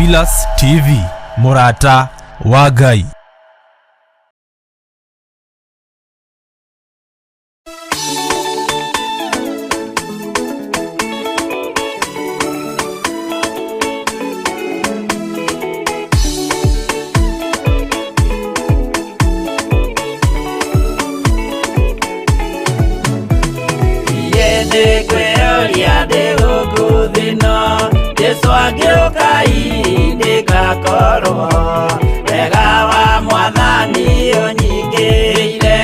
Theophilus TV, mũrata wa Ngai. Jesu angĩũka ndĩgakorwo wega wa mwathani ũnyingĩrĩire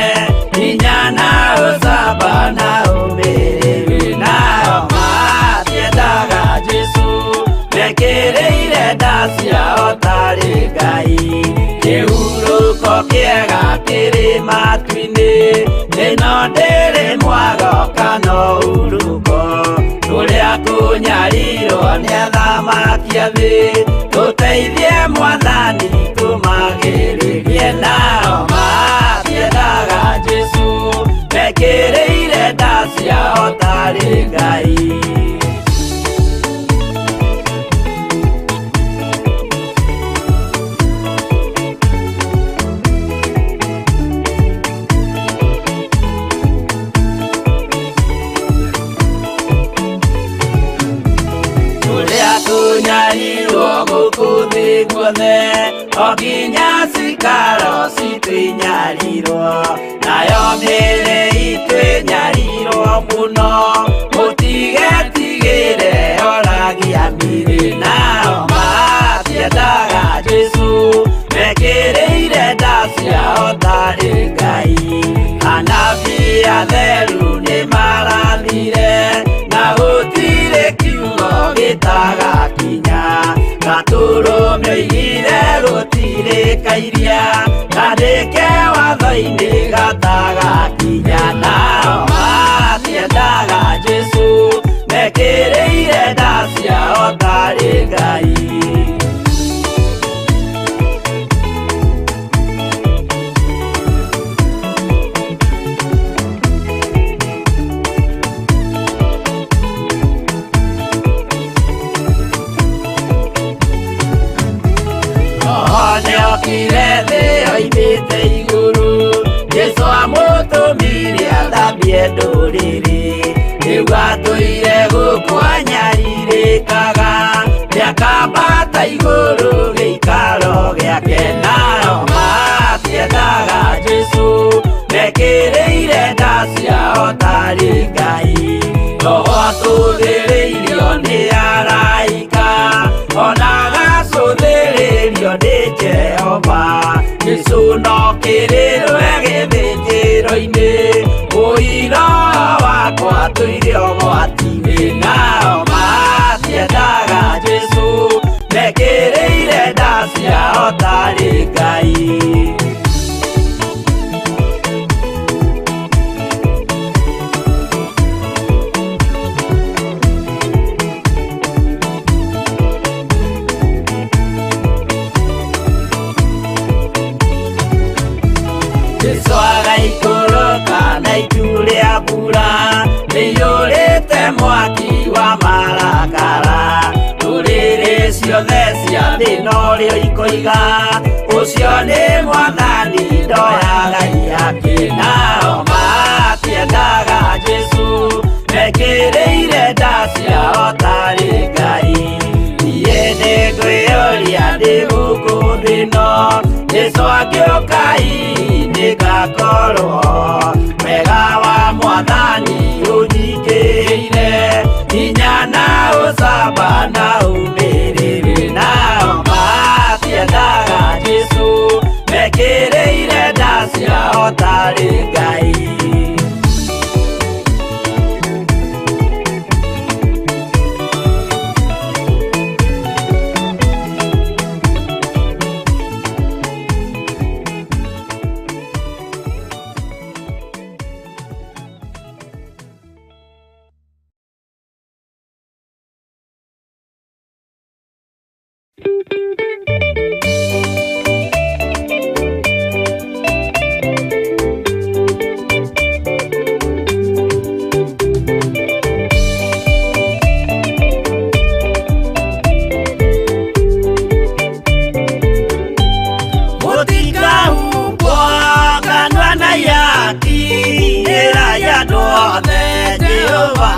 hinya na ũcamba na ũmĩrĩru nao matiendaga Jesu mekĩrĩire nda ciao tarĩ Ngai kĩhurũko kĩega kĩrĩ matu-inĩ ĩno ndĩrĩ mwago kana ũhurũko tũrĩa kũnyarirwo nĩ athamaki a thĩ tũteithie mwathani tũmagĩrĩrie nao matiendaga Jesu mekĩrĩire nda ciao tarĩ Ngai. Tunyarirwo gũkũ thĩ guothe o nginya cikaro citũ inyarirwo nayo mĩĩrĩ itũ ĩnyarirwo mũno mũtigetigĩre oragia mĩĩrĩ nao matiendaga Jesu mekĩrĩire nda ciao tarĩ Ngai anabii atheru nĩmarathire na gũtirĩ kiugo gĩtagakinya gatũrũme oigire gũtirĩ kairia kandĩke watho-inĩ gatagakinya nao matiendaga Jesu mekĩrĩire nda ciao tarĩ Ngai. Nĩokire thĩ oimĩte igũrũ Jesu amũtũmire athambie ndũrĩrĩ rĩu atũire gũkũ anyarirĩkaga nĩakambata igũrũ gĩikaro gĩake nao matiendaga Jesu mekĩrĩire nda ciao tarĩ Ngai roho atũthĩrĩirio nĩ araika ona agacũthĩrĩrio nĩ Jehova Jesu no kĩrĩrwe gĩthĩnjĩro-inĩ ũira wakwa tũire ũgwati-inĩ nao matiendaga Jesu mekĩrĩire nda ciao tarĩ Ngai. Jesu agaikũrũka na itu rĩa mbura rĩiyũrĩte mwaki wa marakara ndũrĩrĩ ciothe cia thĩ norĩo ikoiga ũcio nĩ mwathani ndoyaga ihaki nao matiendaga Jesu mekĩrĩire nda ciao tarĩ Ngai niĩ nĩngwĩyũria ndĩ gũkũ thĩ ĩno Jesu angĩũka nĩngakorwo wega wa mwathani ũnyingĩrĩire hinya na ũcamba na ũmĩrĩru nao matiendaga Jesu mekĩrĩire nda ciao tarĩ Ngai.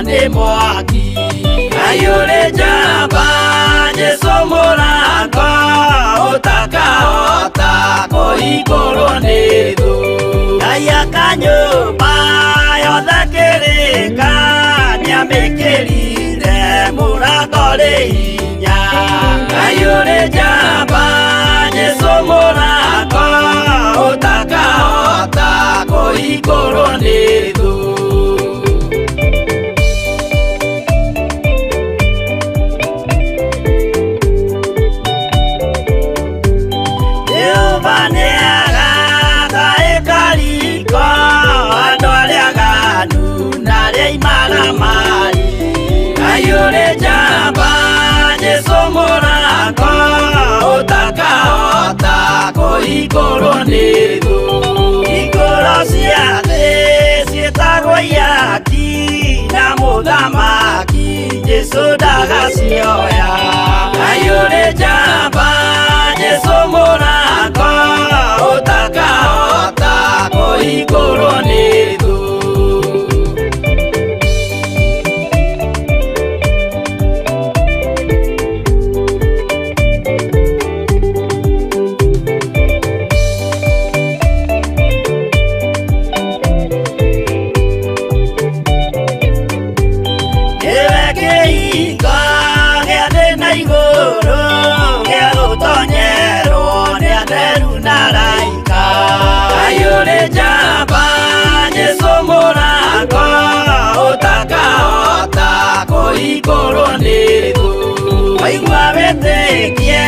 nĩ mwaki. Ngai ũrĩ njamba Jesũ mũrango ũtakahota kũhingũrwo nĩ thũ. Ngai aka nyũmba yothe kĩrĩka nĩamĩkĩrire mũrango rĩ hinya. Ngai ũrĩ njamba Jesũ mũrango ũtakahota kũhingũrwo nĩ thũ. Jehova nĩagaka ĩkariko andũ arĩa aganu na arĩa imaramari. Ngai ũrĩ njamba Jesũ mũrango ũtakahota kũhingũrwo nĩ thũ. Hingũro cia thĩ ciĩtagwo ihaki na mũthamaki Jesũ ndagacioya. Ngai ũrĩ njamba Jesũ mũrango ũtakahota kũhingũrwo nĩ thũ. Nĩwe kĩhingo gĩa thĩ na igũrũ gĩa gũtonyerwo nĩ atheru na araika. Ngai ũrĩ njamba Jesũ mũrango ũtakahota kũhingũrwo nĩ thũ. Waigua wĩtĩkie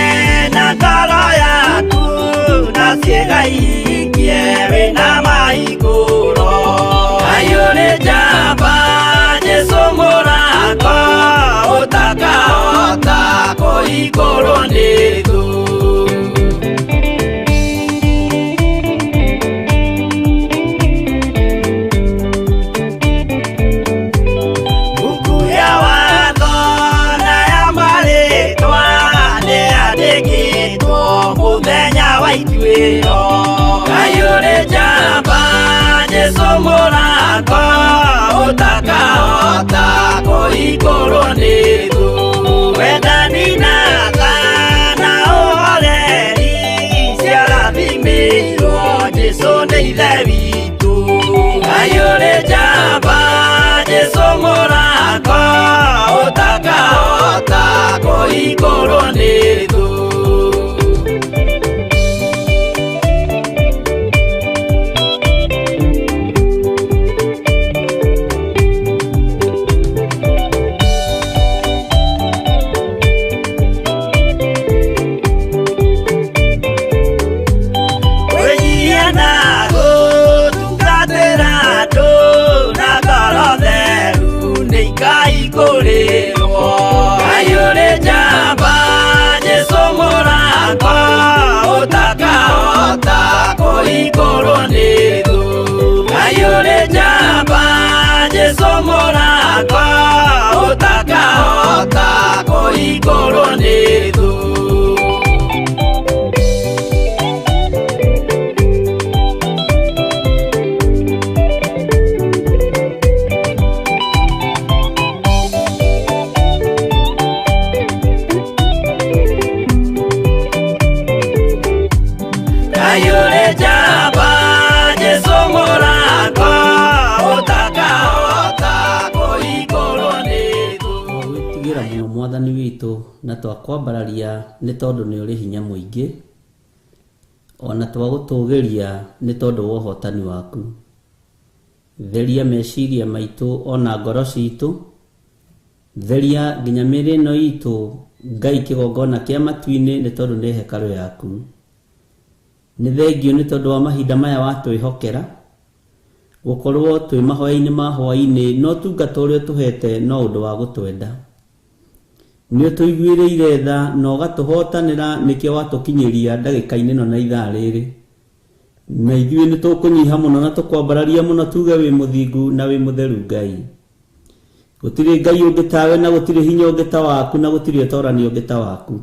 na ngoro yaku na ciĩga ihingie wĩna mahingũro. Ngai ũrĩ njamba Jesũ mũrango ũtakahota kũhingũrwo nĩ thũ. Buku ya watho na ya marĩtwa nĩyandĩkĩtwo mũthenya wa ituĩro. Ngai ũrĩ njamba Jesũ mũrango ũtakahota kũhingũrwo nĩ thũ. Wendani na tha na ũhoreri ciarathimĩirwo Jesũ nĩ Ithe witũ. Ngai ũrĩ njamba Jesũ mũrango ũtakahota kũhingũrwo nĩ thũ. Kwĩnyihia na gũtungatĩra andũ na ngoro theru nĩ ikaihingũrĩrwo. Ngai ũrĩ njamba Jesũ mũrango ũtakahota kũhingũrwo nĩ thũ. Ngai ũrĩ njamba Jesũ mũrango ũtakahota kũhingũrwo nĩ thũ. Ngai ũrĩ njamba Jesũ mũrango ũtakahota kũhingũrwo nĩ thũ. Twagwĩtigĩra mũno mwathani witũ na twakwambararia nĩ tondũ nĩ ũrĩ hinya mũingĩ, ona twagũtũgĩria nĩ tondũ wa ũhotani waku. Theria meciria maitũ ona ngoro citũ, theria nginya mĩĩrĩ ĩno itũ Ngai kĩgongona kĩa matu-inĩ nĩ tondũ nĩ hekarũ yaku. Nĩ thengio nĩ tondũ wa mahinda maya watwĩhokera gũkorwo twĩ mahoya-inĩ ma hwaĩ-inĩ no tungata ũrĩa ũtũhete no ũndũ wa gũtwenda. Nĩ ũtũiguĩrĩire tha na ũgatũhotanĩra nĩkĩo watũkinyĩria ndagĩka-inĩ ĩno na ithaa rĩrĩ. Na ithuĩ nĩ tũkũnyiha mũno na tũkwambararia mũno tuge wĩ mũthingu na wĩ mũtheru Ngai. Gũtirĩ Ngai ũngĩ tawe na gũtirĩ hinya ũngĩ ta waku na gũtirĩ ũtorani ũngĩ ta waku.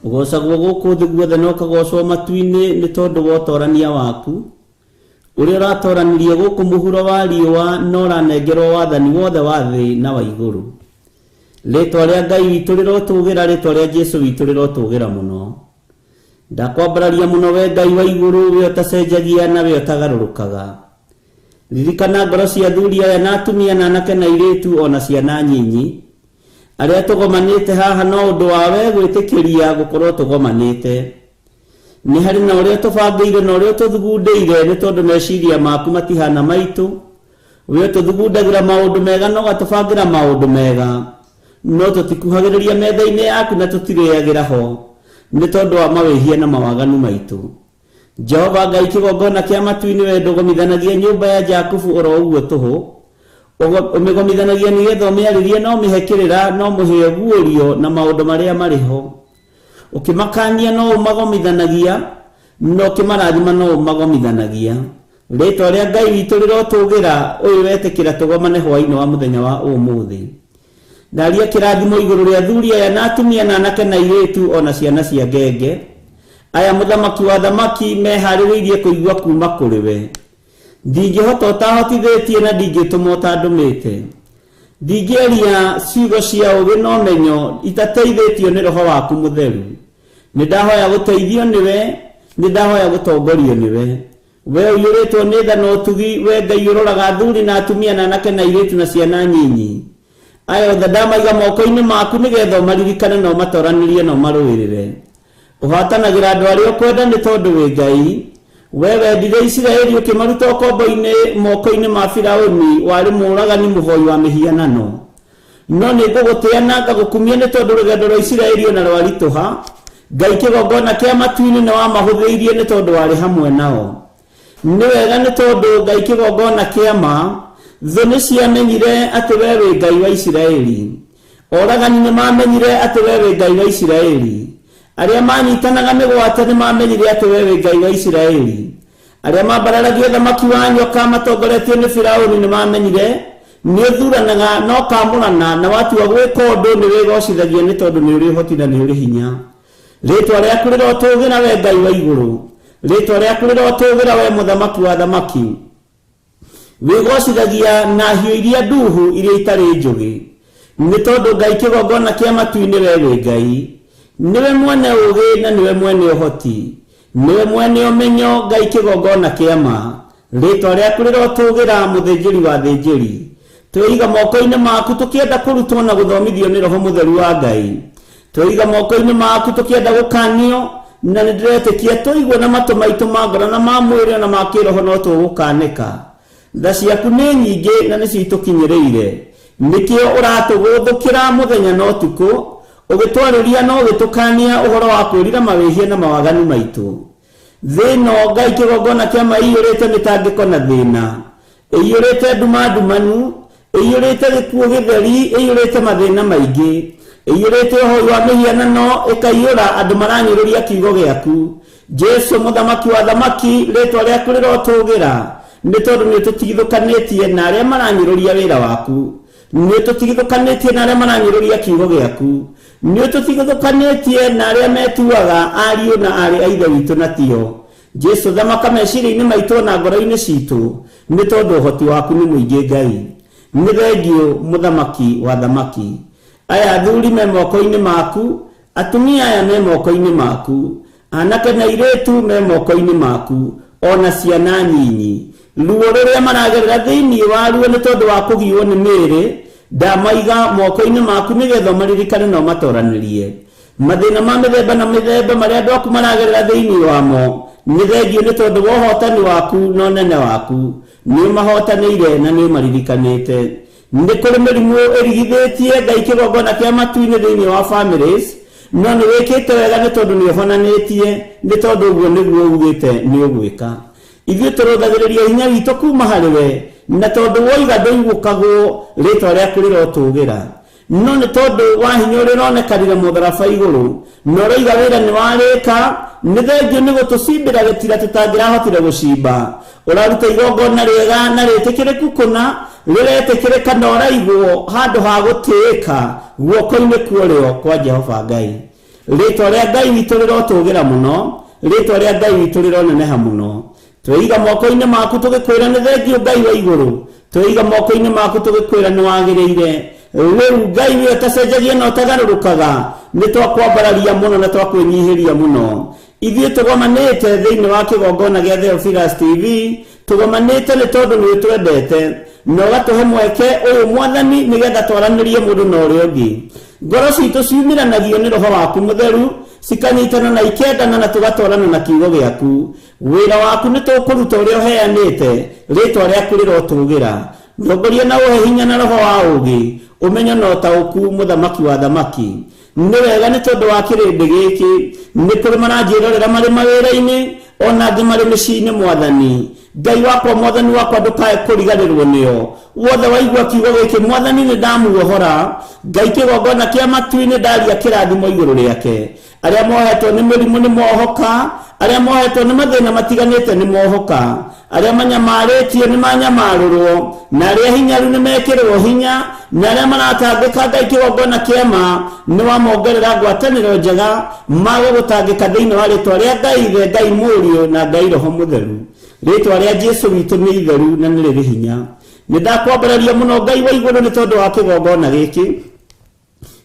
Ũgocagwo gũkũ thĩ guothe na ũkagocwo matu-inĩ nĩ tondũ wa ũtorania waku. Ũrĩa ũratoranirie gũkũ mũhuro wa riũa na ũranengerwo wathani wothe wa thĩ na wa igũrũ. Rĩtwa rĩa Ngai witũ rĩrotũgĩra, rĩtwa rĩa Jesũ witũ rĩrotũgĩra mũno. Ndakwambararia mũno we Ngai wa igũrũ, we ũtacenjagia na we ũtagarũrũkaga. Ririkana ngoro cia athuri aya na atumia na anake na airĩtu ona ciana nyinyi arĩa tũgomanĩte haha no ũndũ wa we gwĩtĩkĩria gũkorwo tũgomanĩte. Nĩ harĩ na ũrĩa tũbangĩire na ũrĩa tũthugundĩire, nĩ tondũ meciria maku matihana maitũ. We tũthugundagĩra maũndũ mega na ũgatũbangĩra maũndũ mega, no tũtikuhagĩrĩria metha-inĩ yaku na tũtirĩagĩra ho nĩ tondũ wa mawĩhia na mawaganu maitũ. Jehova Ngai kĩgongona kĩa matu-inĩ, we ndũgomithanagia nyũmba ya Jakubu oro ũguo tũhũ. Ũmĩgomithanagia nĩgetha ũmĩarĩrie na ũmĩhe kĩrĩra na ũmĩhe ũguũrio na maũndũ marĩa marĩ ho. Ũkĩmakania no ũmagomithanagia, na ũkĩmarathima no ũmagomithanagia. Rĩtwa rĩa Ngai witũ rĩrotũgĩra, ũyũ wetĩkĩra tũgomane hwaĩ-inĩ wa mũthenya wa ũmũthĩ. Ndaria kĩrathimo igũrũ rĩa athuri aya na atumia na anake na airĩtu ona ciana cia ngenge. Aya mũthamaki wa thamaki meharĩrĩirie kũigua kuma kũrĩ we. Ndingĩhota ũtahotithĩtie na ndingĩtũma ũtandũmĩte. Ndingĩaria ciugo cia ũũgĩ na ũmenyo itateithĩtio nĩ Roho waku mũtheru. Nĩ ndahoya gũteithio nĩwe, nĩ ndahoya gũtongorio nĩwe. We ũiyũrĩtwo nĩ tha na ũtugi, we Ngai ũroraga athuri na atumia na anake na airĩtu na ciana nyinyi. Aya othe ndamaiga moko-inĩ maku nĩgetha ũmaririkane na ũmatoranĩrie na ũmarũĩrĩre. Ũhatanagĩra andũ arĩa ũkwenda nĩ tondũ wĩ Ngai. We wendire Isiraeli ũkĩmaruta ũkombo-inĩ moko-inĩ ma Firaũni, warĩ mũũragani mũhoi wa mĩhianano. No nĩ ngũgũtĩa na ngagũkumia nĩ tondũ rũgendo rwa Isiraeli ona rwaritũha. Ngai kĩgongona kĩa matu-inĩ nĩ wamahũthĩirie nĩ tondũ warĩ hamwe nao. Nĩ wega nĩ tondũ Ngai kĩgongona kĩa ma, thũ nĩ ciamenyire atĩ we wĩ Ngai wa Isiraeli. Oragani nĩ mamenyire atĩ we wĩ Ngai wa Isiraeli. Arĩa manyitanaga mĩgwate nĩ mamenyire atĩ we wĩ Ngai wa Isiraeli. Arĩa mambararagia thamaki wa nyoka matongoretio nĩ Firaũni nĩ mamenyire nĩ ũthuranaga na ũkamũrana, na watua gwĩka ũndũ nĩ wĩgocithagia nĩ tondũ nĩ ũrĩ ũhoti na nĩ ũrĩ hinya. Rĩtwa rĩaku rĩrotũgĩra we Ngai wa igũrũ. Rĩtwa rĩaku rĩrotũgĩra we mũthamaki wa thamaki. Wĩgocithagia na hiũ iria nduhu iria itarĩ njũgĩ, nĩ tondũ Ngai kĩgongona kĩa matu-inĩ we wĩ Ngai. Nĩwe mwene ũũgĩ na nĩwe mwene ũhoti, nĩwe mwene ũmenyo, Ngai kĩgongona kĩa ma. Rĩtwa rĩaku rĩrotũgĩra mũthĩnjĩri wa thĩnjĩri. Twĩiga moko-inĩ maku tũkĩenda kũrutwo na gũthomithio nĩ Roho Mũtheru wa Ngai. Twĩiga moko-inĩ maku tũkĩenda gũkanio, na nĩ ndĩretĩkia tũigue na matũ maitũ ma ngoro na ma mwĩrĩ na ma kĩroho no tũgũkanĩka. Tha ciaku nĩ nyingĩ na nĩcio itũkinyĩrĩire. Nĩkĩo ũratũgũthũkĩra mũthenya na ũtukũ, ũgĩtwarĩria na ũgĩtũkania ũhoro wa kwĩrira mawĩhia na mawaganu maitũ. Thĩ ĩno Ngai kĩgongona kĩa ma ĩiyũrĩte mĩtangĩko na thĩna, ĩiyũrĩte nduma ndumanu, ĩiyũrĩte gĩkuũ gĩtheri, ĩiyũrĩte mathĩna maingĩ, ĩiyũrĩte ũhoi wa mĩhianano, ĩkaiyũra andũ maranyũrũria kiugo gĩaku. Jesũ mũthamaki wa thamaki, rĩtwa rĩaku rĩrotũgĩra, nĩ tondũ nĩ ũtũtigithũkanĩtie na arĩa maranyũrũria wĩra waku. Nĩ ũtũtigithũkanĩtie na arĩa maranyũrũria kiugo gĩaku. Nĩ ũtũtigithũkanĩtie na arĩa metuaga ariũ na aarĩ a Ithe witũ na tio. Jesũ thamaka meciria-inĩ maitũ na ngoro-inĩ citũ, nĩ tondũ ũhoti waku nĩ mũingĩ Ngai. Nĩ thengiũ mũthamaki wa thamaki. Aya athuri me moko-inĩ maku, atumia aya me moko-inĩ maku, anake na airĩtu me moko-inĩ maku, ona ciana nyinyi. Ruo rũrĩa maragerera thĩinĩ wa ruo nĩ tondũ wa kũgiwo nĩ mĩĩrĩ, ndamaiga moko-inĩ maku nĩgetha ũmaririkane na ũmatoranĩrie. Mathĩna ma mĩthemba na mĩthemba marĩa andũ aku maragerera thĩinĩ wamo, nĩ thengiũ nĩ tondũ wa ũhotani waku na ũnene waku. Nĩ ũmahotanĩire na nĩ ũmaririkanĩte. Nĩ kũrĩ mĩrimũ ĩrigithĩtie Ngai kĩgongona kĩa matu-inĩ thĩinĩ wa families, no nĩ wĩkĩte wega nĩ tondũ nĩ ũhonanĩtie, nĩ tondũ ũguo nĩguo ugĩte nĩ ũgwĩka. Ithuĩ tũrũthagĩrĩria hinya witũ kuma harĩ we, na tondũ woiga ndũigũkagwo, rĩtwa rĩaku rĩrotũgĩra. No nĩ tondũ wa hinya ũrĩa ũronekanire mũtharaba igũrũ, na ũroiga wĩra nĩ warĩka, nĩ thengiũ nĩ gũtũcimbĩra gĩtira tũtangĩrahotire gũcimba. Ũraruta igongona rĩega na rĩtĩkĩrĩku kũna, rĩretĩkĩrĩka na ũraigwo handũ ha gũtĩĩka guoko-inĩ kwa ũrĩo kwa Jehova Ngai. Rĩtwa rĩa Ngai witũ rĩrotũgĩra mũno, rĩtwa rĩa Ngai witũ rĩroneneha mũno. Tweiga moko-inĩ maku tũgĩkwĩra nĩ thengiũ Ngai wa igũrũ. Tweiga moko-inĩ maku tũgĩkwĩra nĩ wagĩrĩire. Rĩu Ngai wĩ ũtacenjagia na ũtagarũrũkaga, nĩ twakwambararia mũno na twakwĩnyihĩria mũno. Ithuĩ tũgomanĩte thĩinĩ wa kĩgongona gĩa Theophilus TV, tũgomanĩte nĩ tondũ nĩ ũtwendete na ũgatũhe mweke ũyũ Mwathani nĩgetha twaranĩrie mũndũ na ũrĩa ũngĩ. Ngoro citũ ciumĩranagio nĩ Roho waku Mũtheru, cikanyitana na ikendana na tũgatwarana na kiugo gĩaku. Wĩra waku nĩ tũkũruta ũrĩa ũheanĩte, rĩtwa rĩaku rĩrotũgĩra. Ndongoria na ũhe hinya na roho wa ũũgĩ, ũmenyo na ũtaũku, Mũthamaki wa athamaki. Nĩ wega nĩ tondũ wa kĩrĩndĩ gĩkĩ, nĩ kũrĩ maranjĩrorera marĩ mawĩra-inĩ, o na angĩ marĩ mĩciĩ-inĩ, Mwathani. Ngai wakwa, Mwathani wakwa, ndũkae kũriganĩrwo nĩo. Wothe waigua kiugo gĩkĩ, Mwathani, nĩ ndamuohora. Ngai kĩgongona kĩa matu-inĩ ndaria kĩrathimo igũrũ rĩake. Arĩa mohetwo nĩ mĩrimũ nĩ mohoka, arĩa mohetwo nĩ mathĩna matiganĩte nĩ mohoka, arĩa manyamarĩtio nĩ manyamarũrwo, na arĩa hinyaru nĩ mekĩrwo hinya, na arĩa maratangĩka Ngai kĩgongona kĩa ma nĩ wamongerera ngwatanĩro njega mage gũtangĩka thĩinĩ wa rĩtwa rĩa Ngai Ithe, Ngai Mũriũ na Ngai Roho Mũtheru. Rĩtwa rĩa Jesu witũ nĩ itheru na nĩ rĩrĩ hinya. Nĩ ndakwambararia mũno Ngai wa igũrũ nĩ tondũ wa kĩgongona gĩkĩ.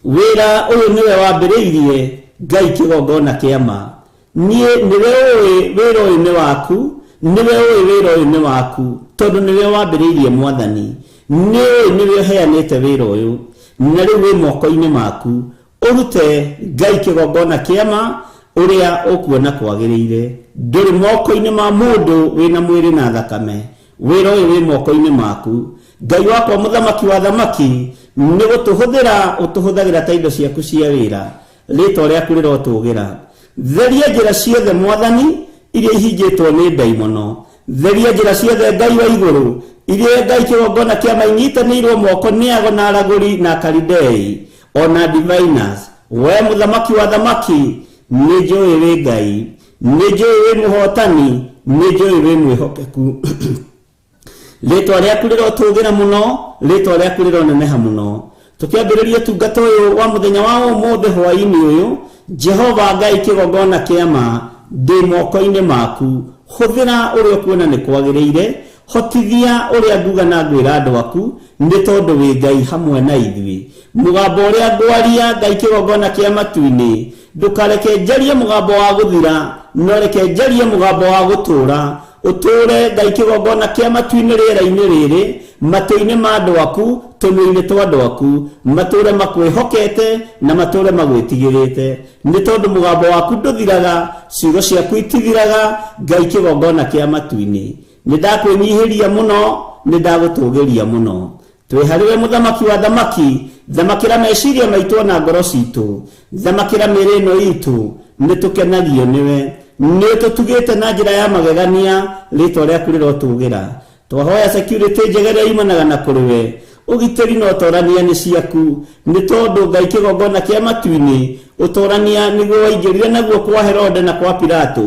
Wĩra ũyũ nĩwe wambĩrĩirie, Ngai kĩgongona kĩa ma. Niĩ nĩwe ũĩ wĩra ũyũ nĩ waku, nĩwe ũĩ wĩra ũyũ nĩ waku, tondũ nĩwe wambĩrĩirie Mwathani. Nĩũĩ nĩwe ũheanĩte wĩra ũyũ, na rĩu wĩ moko-inĩ maku. Ũrute Ngai kĩgongona kĩa ma ũrĩa ũkuona kwagĩrĩire. Ndũrĩ moko-inĩ ma mũndũ wĩna mwĩrĩ na thakame. Wĩra ũyũ wĩ moko-inĩ maku. Ngai wakwa Mũthamaki wa athamaki, nĩ gũtũhũthĩra ũtũhũthagĩra ta indo ciaku cia wĩra. Rĩtwa rĩaku rĩrotũgĩra. Theria njĩra ciothe Mwathani, iria ihingĩtwo nĩ ndaimono. Theria njĩra ciothe Ngai wa igũrũ, iria Ngai kĩgongona kĩa ma inyitanĩirwo moko nĩ ago na aragũri na Akalidei, o na diviners. Wee Mũthamaki wa athamaki, nĩ njũĩ wĩ Ngai. Nĩ njũĩ wĩ mũhotani, nĩ njũĩ wĩ mwĩhokeku. Rĩtwa rĩaku rĩrotũgĩra mũno, rĩtwa rĩaku rĩroneneha mũno. Tũkĩambĩrĩria ũtungata ũyũ wa mũthenya wa ũmũthĩ hwaĩ-inĩ ũyũ, Jehova Ngai kĩgongona kĩa ma, ndĩ moko-inĩ maku. Hũthĩra ũrĩa ũkuona nĩ kwagĩrĩire, hotithia ũrĩa nguga na ngwĩra andũ aku, nĩ tondũ wĩ Ngai hamwe na ithuĩ. Mũgambo ũrĩa ngwaria, Ngai kĩgongona kĩa matu-inĩ, ndũkareke njarie mũgambo wa gũthira, no reke njarie mũgambo wa gũtũũra. Ũtũũre, Ngai kĩgongona kĩa matu-inĩ rĩera-inĩ rĩrĩ, matũ-inĩ ma andũ aku, tũnua-inĩ twa andũ aku, matũũre makwĩhokete na matũũre magwĩtigĩrĩte. Nĩ tondũ mũgambo waku ndũthiraga, ciugo ciaku itithiraga, Ngai kĩgongona kĩa matu-inĩ. Nĩ ndakwĩnyihĩria mũno, nĩ ndagũtũgĩria mũno. Twĩ harĩ we Mũthamaki wa athamaki, thamakĩra meciria maitũ o na ngoro citũ. Thamakĩra mĩĩrĩ ĩno itũ, nĩ tũkenagio nĩwe. Nĩ ũtũtugĩte na njĩra ya magegania, rĩtwa rĩaku rĩrotũgĩra. Twahoya security njega ĩrĩa yumanaga na kũrĩ we. Ũgitĩri na ũtorania nĩ ciaku, nĩ tondũ Ngai kĩgongona kĩa matu-inĩ, ũtorania nĩguo waingĩrire naguo kwa Herode na kwa Pilato.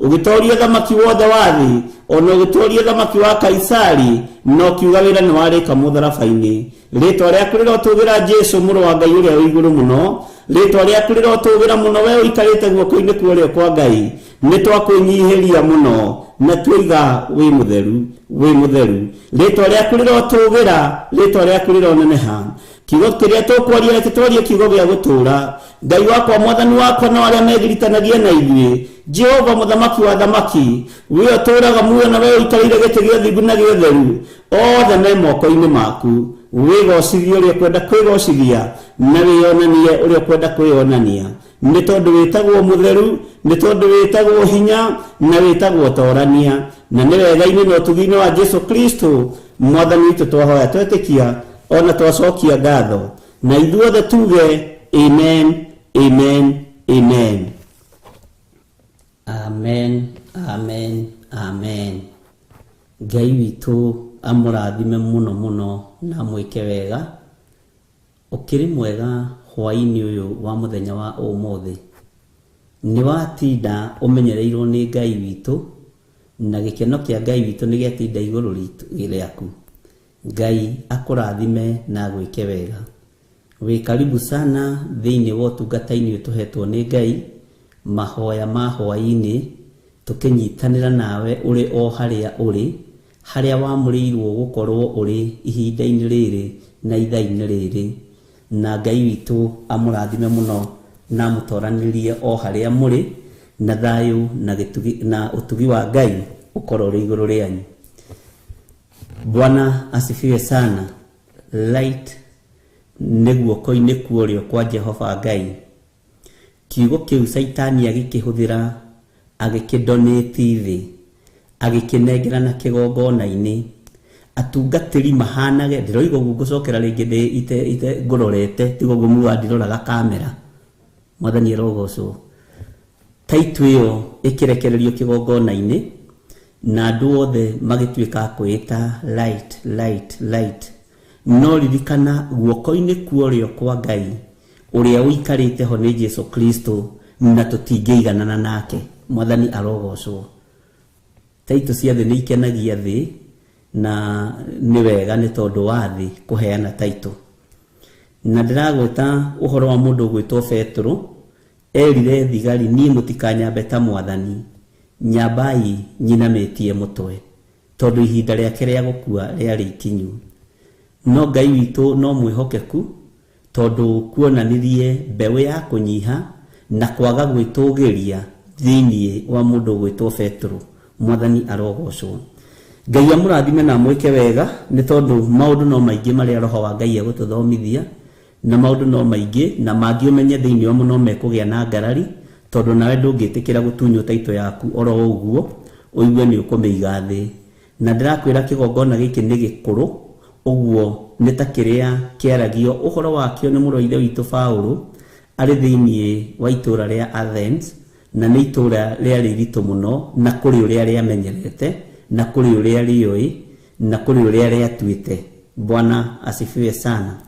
Ũgĩtooria ũthamaki wothe wa thĩ, o na ũgĩtooria ũthamaki wa Kaisari, na ũkiuga wĩra nĩ warĩka mũtharaba-inĩ. Rĩĩtwa rĩaku rĩrotũgĩra Jesu, Mũrũ wa Ngai ũrĩa wĩ igũrũ mũno. Rĩĩtwa rĩaku rĩrotũgĩra mũno, wee ũikarĩte guoko-inĩ kwa ũrĩo kwa Ngai. Nĩ twakwĩnyihĩria mũno, na tuoiga wĩ mũtheru, wĩ mũtheru. Rĩĩtwa rĩaku rĩrotũgĩra, rĩĩtwa rĩaku rĩroneneha. Kiugo kĩrĩa tũkwaria, reke twarie kiugo gĩa gũtũũra. Ngai wakwa, Mwathani wakwa, na arĩa megiritanagia na ithuĩ, Jehova Mũthamaki wa athamaki, we ũtũũraga muoyo na we ũikarĩire gĩtĩ gĩa ũthingu na gĩa ũtheru, othe me moko-inĩ maku. Wĩgocithie ũrĩa ũkwenda kwĩgocithia, na wĩonanie ũrĩa ũkwenda kwĩonania. Nĩ tondũ wĩtagwo mũtheru, nĩ tondũ wĩtagwo hinya, na wĩtagwo torania. Na nĩ wega-inĩ na ũtugi-inĩ wa Jesu Kristo, Mwathani witũ twahoya twetĩkia, o na twacokia ngatho. Na ithuothe tuge amen, amen, amen. Amen, amen, amen. Ngai witũ amũrathime mũno mũno na amwĩke wega. Ũkĩrĩ mwega hwaĩ-inĩ ũyũ wa mũthenya wa ũmũthĩ. Nĩ watinda ũmenyereirwo nĩ Ngai witũ, na gĩkeno kĩa Ngai witũ nĩ gĩatinda igũrũ rĩaku. Ngai akũrathime na agwĩke wega. Wĩ karibu sana thĩinĩ wa ũtungata-inĩ ũyũ tũhetwo nĩ Ngai, mahoya ma hwaĩ-inĩ. Tũkĩnyitanĩra nawe ũrĩ o harĩa ũrĩ, harĩa wamũrĩirwo gũkorwo ũrĩ ihinda-inĩ rĩrĩ na ithaa-inĩ rĩrĩ. Na Ngai witũ amũrathime mũno na amũtoranĩrie o harĩa mũrĩ, na thayũ na gĩtugi na ũtugi wa Ngai ũkorwo ũrĩ igũrũ rĩanyu. Bwana asifiwe sana. Light nĩ guoko-inĩ kuorĩo kwa Jehova Ngai. Kiugo kĩu Caitani agĩkĩhũthĩra, agĩkĩdonate thĩ, agĩkĩnengera na kĩgongona-inĩ. Atungatĩri mahanage, ndĩroiga ũguo ngũcokera rĩngĩ ndĩ ite ite ngũrorete, tiga ũguo muga ndiroraga kamera. Mwathani arogocwo. Taitũ ĩyo ĩkĩrekererio kĩgongona-inĩ, na andũ othe magĩtuĩka a kwĩĩta light, light, light. No ririkana guoko-inĩ kuorĩo kwa Ngai ũrĩa ũikarĩte ho nĩ Jesu Kristo, na tũtingĩiganana nake. Mwathani arogocwo. Taitũ cia thĩ nĩ ikenagia thĩ, na nĩ wega nĩ tondũ wa thĩ kũheana taitũ. Na ndĩragweta ũhoro wa mũndũ ũgwĩtwo Petero, erire thigari, niĩ mũtikanyambe ta mwathani, nyambai nyinamĩtie mũtwe, tondũ ihinda rĩake rĩa gũkua rĩarĩ ikinyu. No Ngai witũ no mwĩhokeku, tondũ kuonanirie mbeũ ya kũnyiha na kwaga gwĩtũgĩria thĩinĩ wa mũndũ ũgwĩtwo Petero. Mwathani arogocwo. Ngai amũrathime na amwĩke wega, nĩ tondũ maũndũ no maingĩ marĩa Roho wa Ngai egũtũthomithia, na maũndũ no maingĩ, na mangĩ ũmenye thĩinĩ wamo no mekũgĩa na ngarari, tondũ nawe ndũngĩtĩkĩra gũtunywo taitũ yaku oro ũguo, ũigue nĩ ũkũmĩiga thĩ. Na ndĩrakwĩra kĩgongona gĩkĩ nĩ gĩkũrũ, ũguo nĩ ta kĩrĩa kĩaragio ũhoro wakĩo nĩ mũrũ wa ithe witũ Paũlũ arĩ thĩinĩ wa itũũra rĩa Athens, na nĩ itũũra rĩarĩ iritũ mũno, na kũrĩ ũrĩa rĩamenyerete, na kũrĩ ũrĩa rĩoĩ, na kũrĩ ũrĩa rĩatuĩte. Bwana asifiwe sana.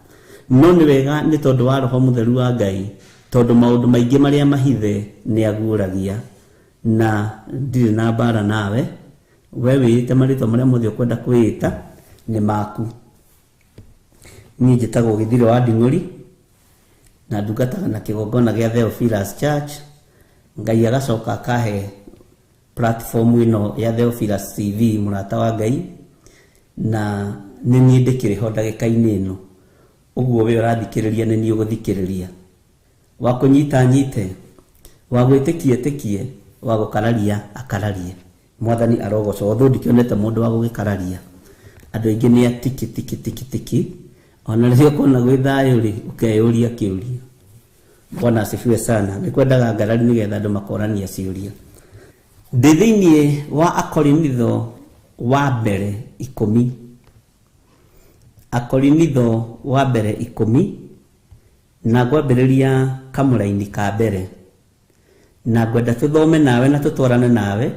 No nĩ wega nĩ tondũ wa Roho Mũtheru wa Ngai, tondũ maũndũ maingĩ marĩa mahithe nĩ aguũragia. Na ndirĩ na mbara nawe, we wĩĩte marĩtwa marĩa mothe ũkwenda kwĩĩta nĩ maku. Niĩ njĩtagwo Gĩthirĩ wa Nding'ũri, na ndungataga na kĩgongona gĩa Theophilus Church. Ngai agacoka akahe platform ĩno ya Theophilus TV, mũrata wa Ngai, na nĩ niĩ ndĩkĩrĩ ho ndagĩka-inĩ ĩno. Ũguo we ũrathikĩrĩria nĩ niĩ ũgũthikĩrĩria. Wa kũnyita nyite, wa gwĩtĩkia ĩtĩkie, wa gũkararia akararie. Mwathani arogocwo. Although ndikĩonete mũndũ wa gũgĩkararia, andũ aingĩ nĩ a tiki tiki tiki tiki. Ona rĩrĩa ũkona gwĩ thayũ rĩ, ũkeyũria kĩũria. Bwana asifiwe sana. Nĩ kwendaga ngarari nĩgetha andũ makorania ciũria. Ndĩ thĩinĩ wa Akorinitho wa mbere 10. Akorinitho wa mbere 10, na ngwambĩrĩria kamũraini ka mbere. Na ngwenda tũthome nawe na tũtwarane nawe,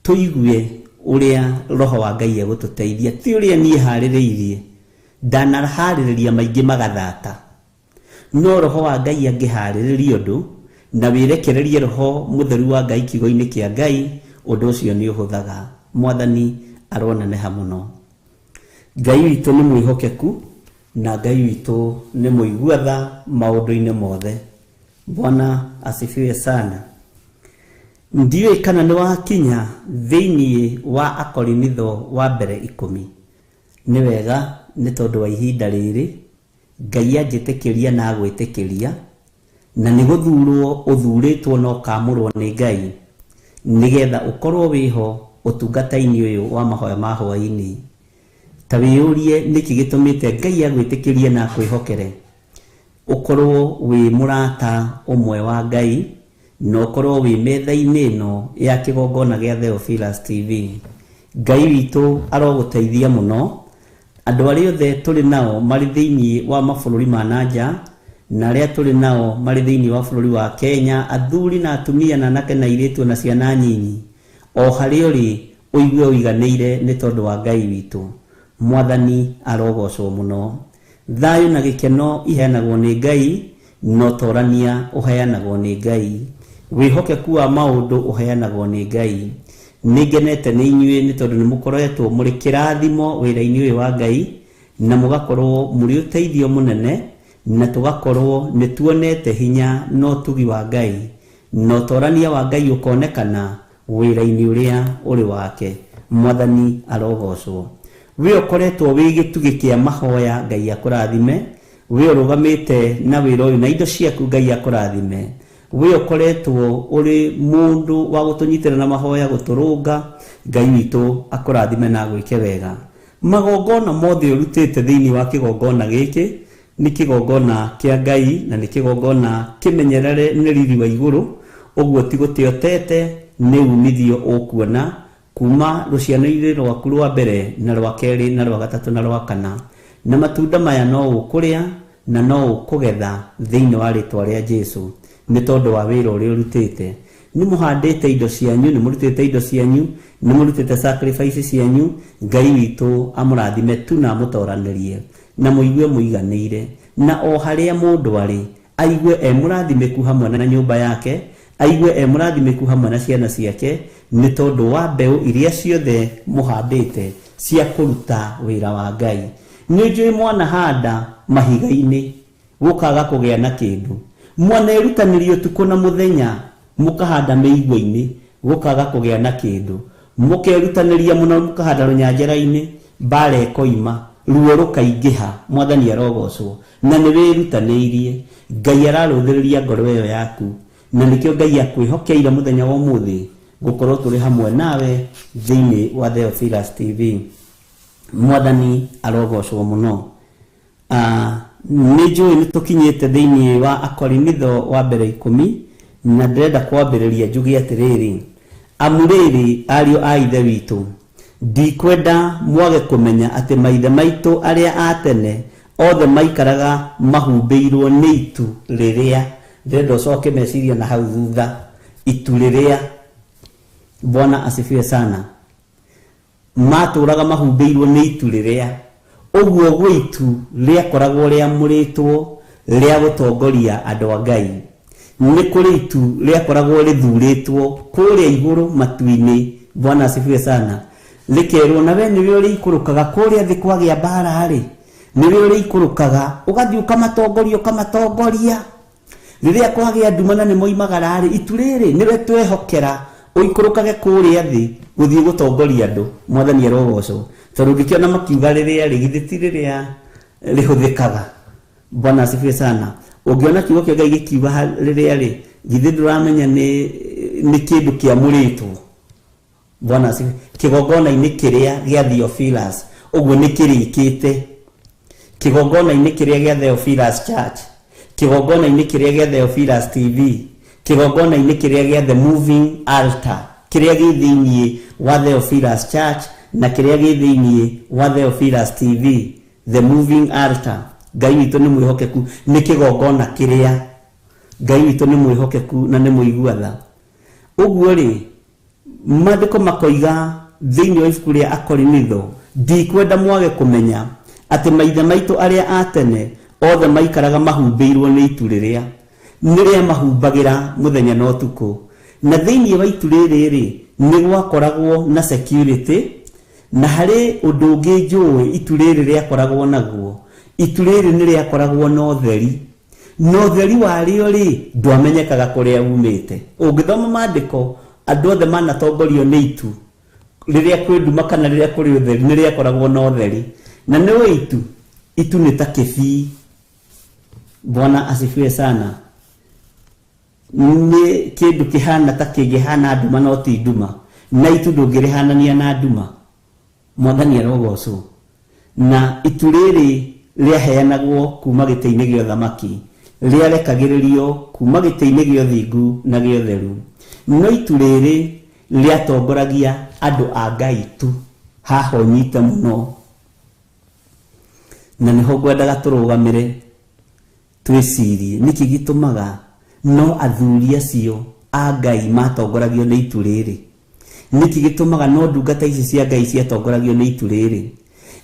tũigue ũrĩa Roho wa Ngai egũtũteithia, ti ũrĩa niĩ harĩrĩirie. Ndanaharĩrĩria maingĩ magathata. No Roho wa Ngai angĩharĩrĩria ũndũ, na wĩrekererie Roho Mũtheru wa Ngai kiugo-inĩ kĩa Ngai, ũndũ ũcio nĩ ũhũthaga. Mwathani aroneneha mũno. Ngai witũ nĩ mwĩhokeku, na Ngai witũ nĩ mũigua tha maũndũ-inĩ mothe. Bwana asifiwe sana. Ndiũĩ kana nĩ wakinya thĩinĩ wa Akorinitho wa mbere 10. Nĩ wega nĩ tondũ wa ihinda rĩrĩ, Ngai anjĩtĩkĩria na agwĩtĩkĩria, na nĩ gũthurwo ũthurĩtwo na ũkamũrwo nĩ Ngai, nĩgetha ũkorwo wĩho ũtungata-inĩ ũyũ wa mahoya ma hwaĩ-inĩ. Ta wĩyũrie nĩkĩ gĩtũmĩte Ngai agwĩtĩkĩrie na akwĩhokere, ũkorwo wĩ mũrata ũmwe wa Ngai, na ũkorwo wĩ metha-inĩ ĩno ya kĩgongona gĩa Theophilus TV. Ngai witũ arogũteithia mũno. Andũ arĩa othe tũrĩ nao marĩ thĩinĩ wa mabũrũri ma na nja, na arĩa tũrĩ nao marĩ thĩinĩ wa bũrũri wa Kenya, athuri na atumia na anake na airĩtu na ciana nyinyi, o harĩa ũrĩ ũigue ũiganĩire nĩ tondũ wa Ngai witũ. Mwathani arogocwo mũno. Thayũ na gĩkeno iheanagwo nĩ Ngai, na ũtorania ũheanagwo nĩ Ngai. Wĩhokeku wa maũndũ ũheanagwo nĩ Ngai. Nĩ ngenete nĩ inyuĩ nĩ tondũ nĩ mũkoretwo mũrĩ kĩrathimo wĩra-inĩ ũyũ wa Ngai, na mũgakorwo mũrĩ ũteithio mũnene, na tũgakorwo nĩ tuonete hinya na ũtugi wa Ngai, na ũtorania wa Ngai ũkonekana wĩra-inĩ ũrĩa ũrĩ wake. Mwathani arogocwo. We ũkoretwo wĩ gĩtugĩ kĩa mahoya, Ngai akũrathime. We ũrũgamĩte na wĩra ũyũ na indo ciaku, Ngai akũrathime. We ũkoretwo ũrĩ mũndũ wa gũtũnyitĩra na mahoya, gũtũrũnga, Ngai witũ akũrathime na agwĩke wega. Magongona mothe ũrutĩte thĩinĩ wa kĩgongona gĩkĩ nĩ kĩgongona kĩa Ngai na nĩ kĩgongona kĩmenyerere nĩ riri wa igũrũ. Ũguo ti gũte ũtete, nĩ umithio ũkuona kuma rũciaro-inĩ rwaku rwa mbere na rwa kerĩ na rwa gatatũ na rwa kana. Na matunda maya no ũkũrĩa na no ũkũgetha thĩinĩ wa rĩtwa rĩa Jesu, nĩ tondũ wa wĩra ũrĩa ũrutĩte. Nĩ mũhandĩte indo cianyu, nĩ mũrutĩte indo cianyu, nĩ mũrutĩte sacrifice cianyu. Ngai witũ amũrathime tu na amũtoranĩrie na mũigue mũiganĩire, na o harĩa mũndũ arĩ aigue e mũrathimĩku hamwe na nyũmba yake, aigue e mũrathimĩku hamwe na ciana ciake, nĩ tondũ wa mbeũ iria ciothe mũhandĩte cia kũruta wĩra wa Ngai. Nĩ njũĩ mwanahanda mahiga-inĩ gũkaga kũgĩa na kĩndũ, mwanerutanĩria ũtukũ na mũthenya mũkahanda mĩigua-inĩ gũkaga kũgĩa na kĩndũ, mũkerutanĩria mũno mũkahanda rũnyanjara-inĩ, mbara ĩkoima, ruo rũkaingĩha. Mwathani arogocwo. Na nĩ wĩrutanĩirie, Ngai ararũthĩrĩria ngoro ĩyo yaku, na nĩkĩo Ngai akwĩhokeire mũthenya wa ũmũthĩ gũkorwo tũrĩ hamwe nawe thĩinĩ wa Theophilus TV. Mwathani arogocwo mũno. Nĩ njũĩ nĩ tũkinyĩte thĩinĩ wa Akorinitho wa mbere 10, na ndĩrenda kwambĩrĩria njuge atĩrĩrĩ, amu rĩrĩ ariũ a Ithe witũ, ndikwenda mwage kũmenya atĩ maithe maitũ arĩa a tene othe maikaraga mahumbĩirwo nĩ itu rĩrĩa. Ndĩrenda ũcoke meciria na hau thutha, itu rĩrĩa. Bwana asifiwe sana. Matũraga mahumbĩirwo nĩ itu rĩrĩa. Ũguo gwĩ itu rĩakoragwo rĩamũrĩtwo rĩa gũtongoria andũ a Ngai. Nĩ kũrĩ itu rĩakoragwo rĩthurĩtwo kũrĩa igũrũ matu-inĩ. Bwana asifiwe sana. Rĩkerwo na we nĩwe ũrĩikũrũkaga kũrĩa thĩ kwagĩa mbara rĩ, nĩwe ũrĩikũrũkaga ũgathiĩ ũkamatongoria ũkamatongoria. Rĩrĩa kwagĩa nduma na nĩ moimagara rĩ, itu rĩrĩ nĩwe twehokera ũikũrũkage kũrĩa thĩ gũthiĩ gũtongoria andũ. Mwathani arogocwo. Tondũ ũngĩkĩona makiuga rĩrĩa rĩ, githĩ ti rĩrĩa rĩhũthĩkaga. Bwana asifiwe sana. Ũngĩona kiugo kĩa Ngai gĩkiuga rĩrĩa rĩ, githĩ ndũramenya nĩ kĩndũ kĩamũrĩtwo. Bwana asifiwe. Kĩgongona-inĩ kĩrĩa gĩa Theophilus, ũguo nĩ kĩrĩkĩte. Kĩgongona-inĩ kĩrĩa gĩa Theophilus Church, kĩgongona-inĩ kĩrĩa gĩa Theophilus TV, kĩgongona-inĩ kĩrĩa gĩa The Moving Altar, kĩrĩa gĩ thĩinĩ wa Theophilus Church na kĩrĩa gĩ thĩinĩ wa Theophilus TV, The Moving Altar. Ngai witũ nĩ mwĩhokeku, nĩ kĩgongona kĩrĩa. Ngai witũ nĩ mwĩhokeku na nĩ mũigua tha. Ũguo rĩ, maandĩko makoiga thĩinĩ wa ibuku rĩa Akorinitho, ndikwenda mwage kũmenya atĩ maithe maitũ arĩa a tene othe maikaraga mahumbĩirwo nĩ itu rĩrĩa, nĩ rĩa mahumbagĩra mũthenya na ũtukũ. Na thĩinĩ wa itu rĩrĩ rĩ, nĩ gwakoragwo na security, na harĩ ũndũ ũngĩ njũĩ itu rĩrĩ rĩakoragwo naguo. Itu rĩrĩ nĩ rĩakoragwo na ũtheri, na ũtheri warĩo rĩ ndwamenyekaga kũrĩa umĩte. Ũngĩthoma maandĩko, andũ othe manatongorio nĩ itu rĩrĩa kwĩ nduma kana rĩrĩa kũrĩ ũtheri, nĩ rĩakoragwo na ũtheri. Na nĩũĩ itu, itu nĩ ta kĩbii. Bwana asifiwe sana. Nĩ kĩndũ kĩhana ta kĩngĩhana nduma no ti nduma, na itu ndũngĩrĩhanania na nduma. Mwathani arogocwo. Na itu rĩrĩ rĩaheanagwo kuma gĩtĩ-inĩ gĩa ũthamaki, rĩarekagĩrĩrio kuma gĩtĩ-inĩ gĩa ũthingu na gĩa ũtheru. No itu rĩrĩ rĩatongoragia andũ a Ngai tu. Haha ũnyite mũno, na nĩho ngwendaga tũrũgamĩre twĩcirie nĩkĩ gĩtũmaga no athuri acio a Ngai matongoragio nĩ itu rĩrĩ. Nĩkĩ gĩtũmaga no ndungata ici cia Ngai ciatongoragio nĩ itu rĩrĩ.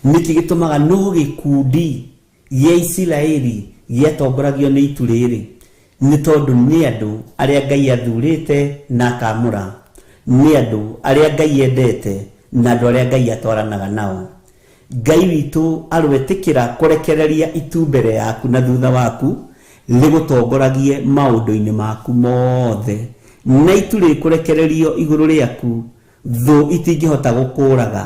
Nĩkĩ gĩtũmaga no gĩkundi gĩa Isiraeli gĩatongoragio nĩ itu rĩrĩ. Nĩ tondũ nĩ andũ arĩa Ngai athurĩte na akamũra, nĩ andũ arĩa Ngai endete na andũ arĩa Ngai atwaranaga nao. Ngai witũ arwetĩkĩra kũrekereria itu mbere yaku na thutha waku rĩgũtongoragie maũndũ-inĩ maku mothe, Na itu rĩkũrekererio igũrũ rĩaku, thũ itingĩhota gũkũraga,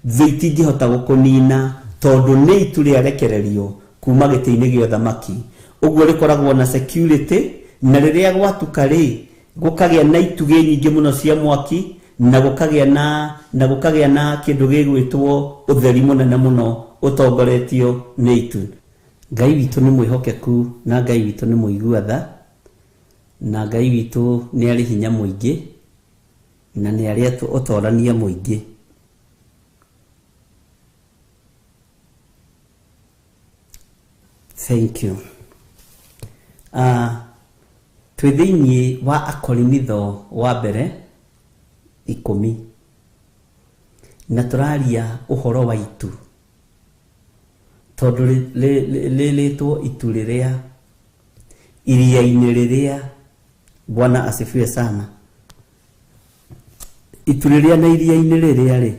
thũ itingĩhota gũkũnina, tondũ nĩ itu rĩarekererio kuma gĩtĩ-inĩ gĩa ũthamaki. Ũguo rĩkoragwo na security, na rĩrĩa gwatuka rĩ, gũkagĩa na itugĩ nyingĩ mũno cia mwaki, na gũkagĩa na kĩndũ gĩgwĩtwo ũtheri mũnene mũno ũtongoretio nĩ itu. Ngai witũ nĩ mwĩhokeku, na Ngai witũ nĩ mũigua tha, na Ngai witũ nĩ arĩ hinya mũingĩ, na nĩ arĩ ũtorania mũingĩ. Thank you. Twĩ thĩinĩ wa Akorinitho wa mbere 10, na tũraria ũhoro wa itu, tondũ rĩrĩtwo itu rĩrĩa iria-inĩ rĩrĩa. Bwana asifiwe sana. Itu rĩrĩa na iria-inĩ rĩrĩa rĩ,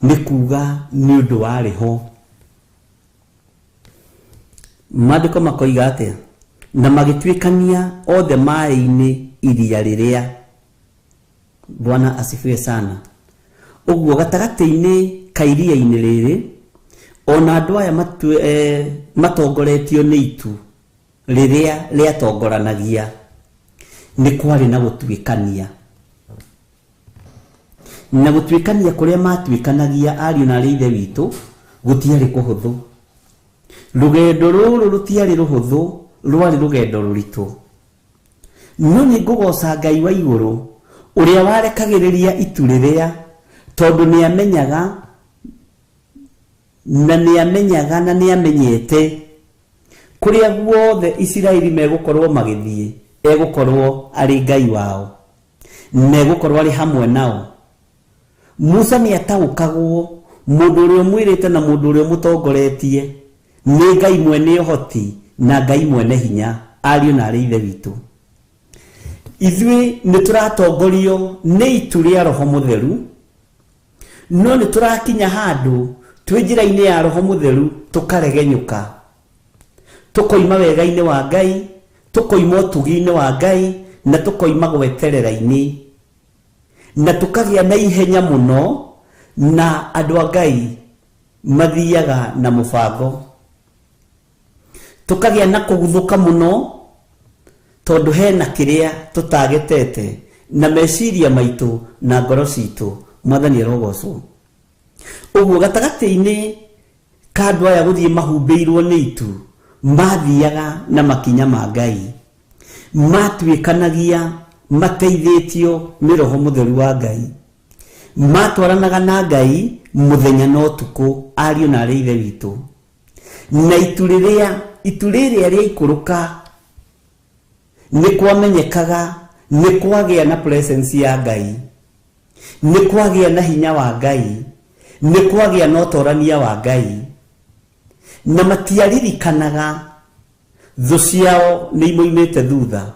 nĩ kuga nĩ ũndũ warĩ ho. Maandĩko makoiga atĩa? Na magĩtuĩkania othe maĩ-inĩ iria rĩrĩa. Bwana asifiwe sana. Ũguo gatagatĩ-inĩ ka iria-inĩ rĩrĩ, ona andũ aya matongoretio nĩ itu rĩrĩa rĩatongoranagia, nĩ kwarĩ na gũtuĩkania. Na gũtuĩkania kũrĩa matuĩkanagia ariũ na arĩ ithe witũ gũtiarĩ kũhũthũ. Rũgendo rũrũ rũtiarĩ rũhũthũ, rwarĩ rũgendo rũritũ. No nĩ ngũgoca Ngai wa igũrũ ũrĩa warekagĩrĩria itu rĩrĩa, tondũ nĩamenyaga na nĩamenyaga na nĩamenyete kũrĩa guothe Isiraeli megũkorwo magĩthiĩ, egũkorwo arĩ Ngai wao, na egũkorwo arĩ hamwe nao. Musa nĩataũkagwo mũndũ ũrĩa ũmwĩrĩte na mũndũ ũrĩa ũmũtongoretie nĩ Ngai mwene ũhoti na Ngai mwene hinya, ariũ na arĩ ithe witũ. Ithuĩ nĩ tũratongorio nĩ itu rĩa Roho Mũtheru, no nĩ tũrakinya handũ twĩ njĩra-inĩ ya Roho Mũtheru tũkaregenyũka, tũkoima wega-inĩ wa Ngai, tũkoima ũtugi-inĩ wa Ngai, na tũkoima gweterera-inĩ, na tũkagĩa na ihenya mũno, na andũ a Ngai mathiaga na mũbango. Tũkagĩa na kũguthũka mũno, tondũ hena kĩrĩa tũtagetete na meciria maitũ na ngoro citũ. Mwathani arogocwo. Ũguo gatagatĩ-inĩ ka andũ aya gũthiĩ mahumbĩirwo nĩ itu, mathiaga na makinya ma Ngai, matuĩkanagia mateithĩtio nĩ Roho Mũtheru wa Ngai, matwaranaga na Ngai mũthenya na ũtukũ, ariũ na arĩ ithe witũ. Na itu rĩrĩa rĩaikũrũka, nĩ kwamenyekaga nĩ kwagĩa na presence ya Ngai, nĩ kwagĩa na hinya wa Ngai, nĩ kwagĩa na ũtorania wa Ngai, na matiaririkanaga thũ ciao nĩ imoimĩte thutha.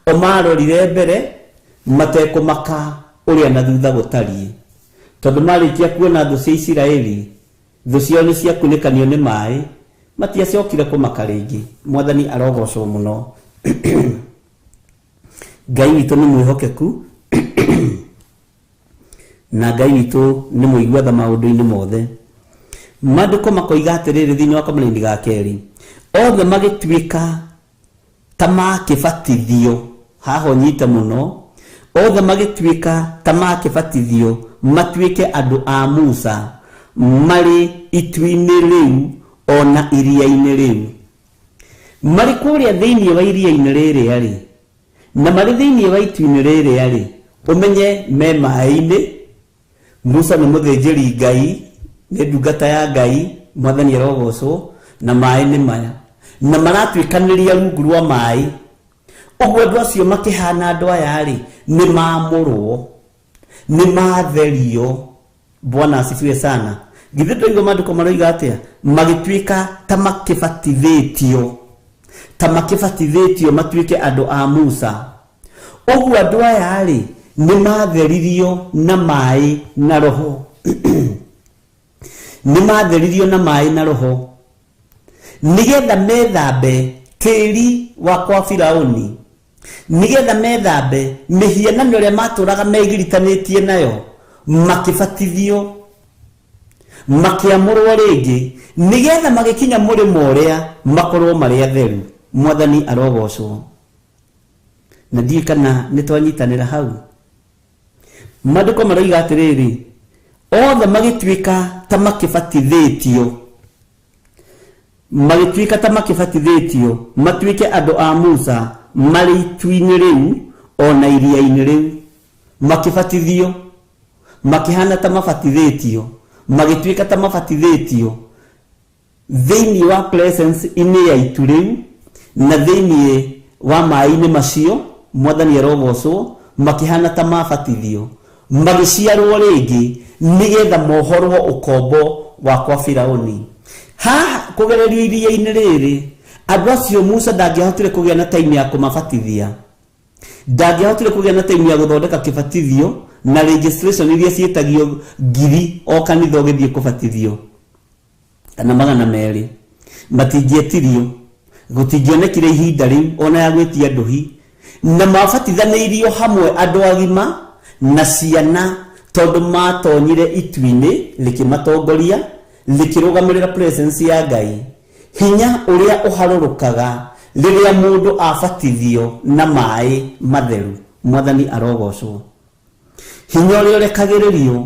O marorire mbere matekũmaka ũrĩa na thutha gũtariĩ, tondũ marĩkia kuona thũ cia Isiraeli, thũ ciao nĩ ciakunĩkanio nĩ maĩ, matiacokire kũmaka rĩngĩ. Mwathani arogocwo mũno. Ngai witũ nĩ mwĩhokeku, na Ngai witũ nĩ mũigua tha maũndũ-inĩ mothe. Maandĩko makoiga atĩrĩrĩ thĩinĩ wa kamũraini ga kerĩ, othe magĩtuĩka ta makĩbatithio. Haha ũnyite mũno, othe magĩtuĩka ta makĩbatithio matuĩke andũ a Musa, marĩ itu-inĩ rĩu ona iria-inĩ rĩu. Marĩ kũrĩa thĩinĩ wa iria-inĩ rĩrĩa rĩ, na marĩ thĩinĩ wa itu-inĩ rĩrĩa rĩ, ũmenye me maĩ-inĩ. Musa nĩ mũthĩnjĩri Ngai, nĩ ndungata ya Ngai, Mwathani arogocwo, na maĩ nĩ maya, na maratuĩkanĩria rungu rwa maĩ. Ũguo andũ acio makĩhana andũ aya rĩ, nĩ maamũrwo, nĩ matherio. Bwana asifiwe sana. Githĩ ndũigua maandĩko maroiga atĩa? Magĩtuĩka ta makĩbatithĩtio, ta makĩbatithĩtio matuĩke andũ a Musa. Ũguo andũ aya rĩ, nĩ matheririo na maĩ na Roho. Nĩ matheririo na maĩ na Roho, nĩgetha methambe tĩri wa kwa Firaũni Nĩgetha methambe mĩhianano ĩrĩa matũraga megiritanĩtie nayo, makĩbatithio, makĩamũrwo rĩngĩ, nĩgetha magĩkinya mũrĩmo ũrĩa makorwo marĩ atheru. Mwathani arogocwo. Na ndiũĩ kana nĩ twanyitanĩra hau. Maandĩko maroiga atĩrĩrĩ, othe magĩtuĩka ta makĩbatithĩtio, magĩtuĩka ta makĩbatithĩtio matuĩke andũ a Musa marĩ itu-inĩ rĩu ona iria-inĩ rĩu. Makĩbatithio, makĩhana ta mabatithĩtio, magĩtuĩka ta mabatithĩtio thĩinĩ wa presence inĩ ya itu rĩu na thĩinĩ wa maĩ-inĩ macio. Mwathani arogocwo. Makĩhana ta mabatithio, magĩciarwo rĩngĩ nĩgetha mohorwo ũkombo wa kwa Firauni. Haha kũgererio iria-inĩ rĩrĩ, andũ acio Musa ndangĩahotire kũgĩa na time ya kũmabatithia, ndangĩahotire kũgĩa na time ya gũthondeka kĩbatithio na registration iria ciĩtagio ngiri o kanitha ũgĩthiĩ kũbatithio kana 200. Matingĩetirio, gũtingĩonekire ihinda rĩu ona ya gwĩtia ndũhi, na mabatithanĩirio hamwe andũ agima na ciana, tondũ matonyire itu-inĩ rĩkĩmatongoria, rĩkĩrũgamĩrĩra presence ya Ngai. Hinya ũrĩa ũharũrũkaga rĩrĩa mũndũ abatithio na maĩ matheru. Mwathani arogocwo. Hinya ũrĩa ũrekagĩrĩrio,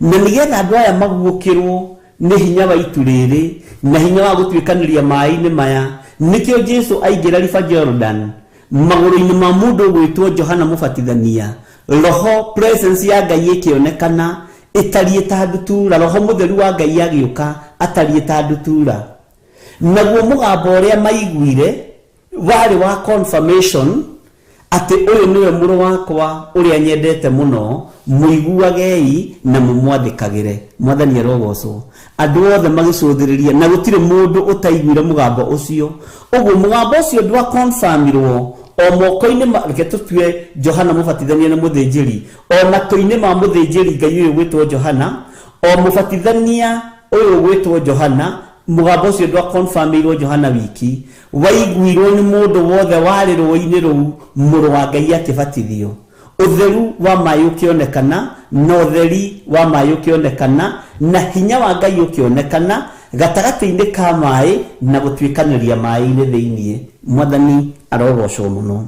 na nĩgetha andũ aya maguũkĩrwo nĩ hinya wa itu rĩrĩ na hinya wa gũtuĩkanĩria maĩ-inĩ maya, nĩkĩo Jesu aingĩra River Jordan magũrũ-inĩ ma mũndũ ũgwĩtwo Johana Mũbatithania, roho presence ya Ngai ĩkĩonekana ĩtariĩ ta ndutura. Roho mũtheru wa Ngai agĩũka atariĩ ta ndutura, naguo mũgambo ũrĩa maiguire warĩ wa confirmation atĩ ũyũ nĩwe mũrũ wakwa ũrĩa nyendete mũno, mũiguagei na mũmwathĩkagĩre. Mwathani arogocwo. Andũ othe magĩcũthĩrĩria na gũtirĩ mũndũ ũtaiguire mũgambo ũcio. Ũguo mũgambo ũcio ndwa confirmirwo o moko-inĩ, reke tũtue Johana Mũbatithania na mũthĩnjĩri, o matũ-inĩ ma mũthĩnjĩri Ngai ũyũ gwĩtwo Johana, o mũbatithania ũyũ gwĩtwo Johana, mũgambo ũcio ndwa confirmirwo Johana wiki, waiguirwo nĩ mũndũ wothe warĩ rũĩ-inĩ rũu mũrũ wa Ngai akĩbatithio. Ũtheru wa maĩ ũkĩonekana, na ũtheri wa maĩ ũkĩonekana, na hinya wa Ngai ũkĩonekana gatagatĩ-inĩ ka maĩ na gũtuĩkanĩria maĩ-inĩ thĩinĩ. Mwathani arogocwo mũno.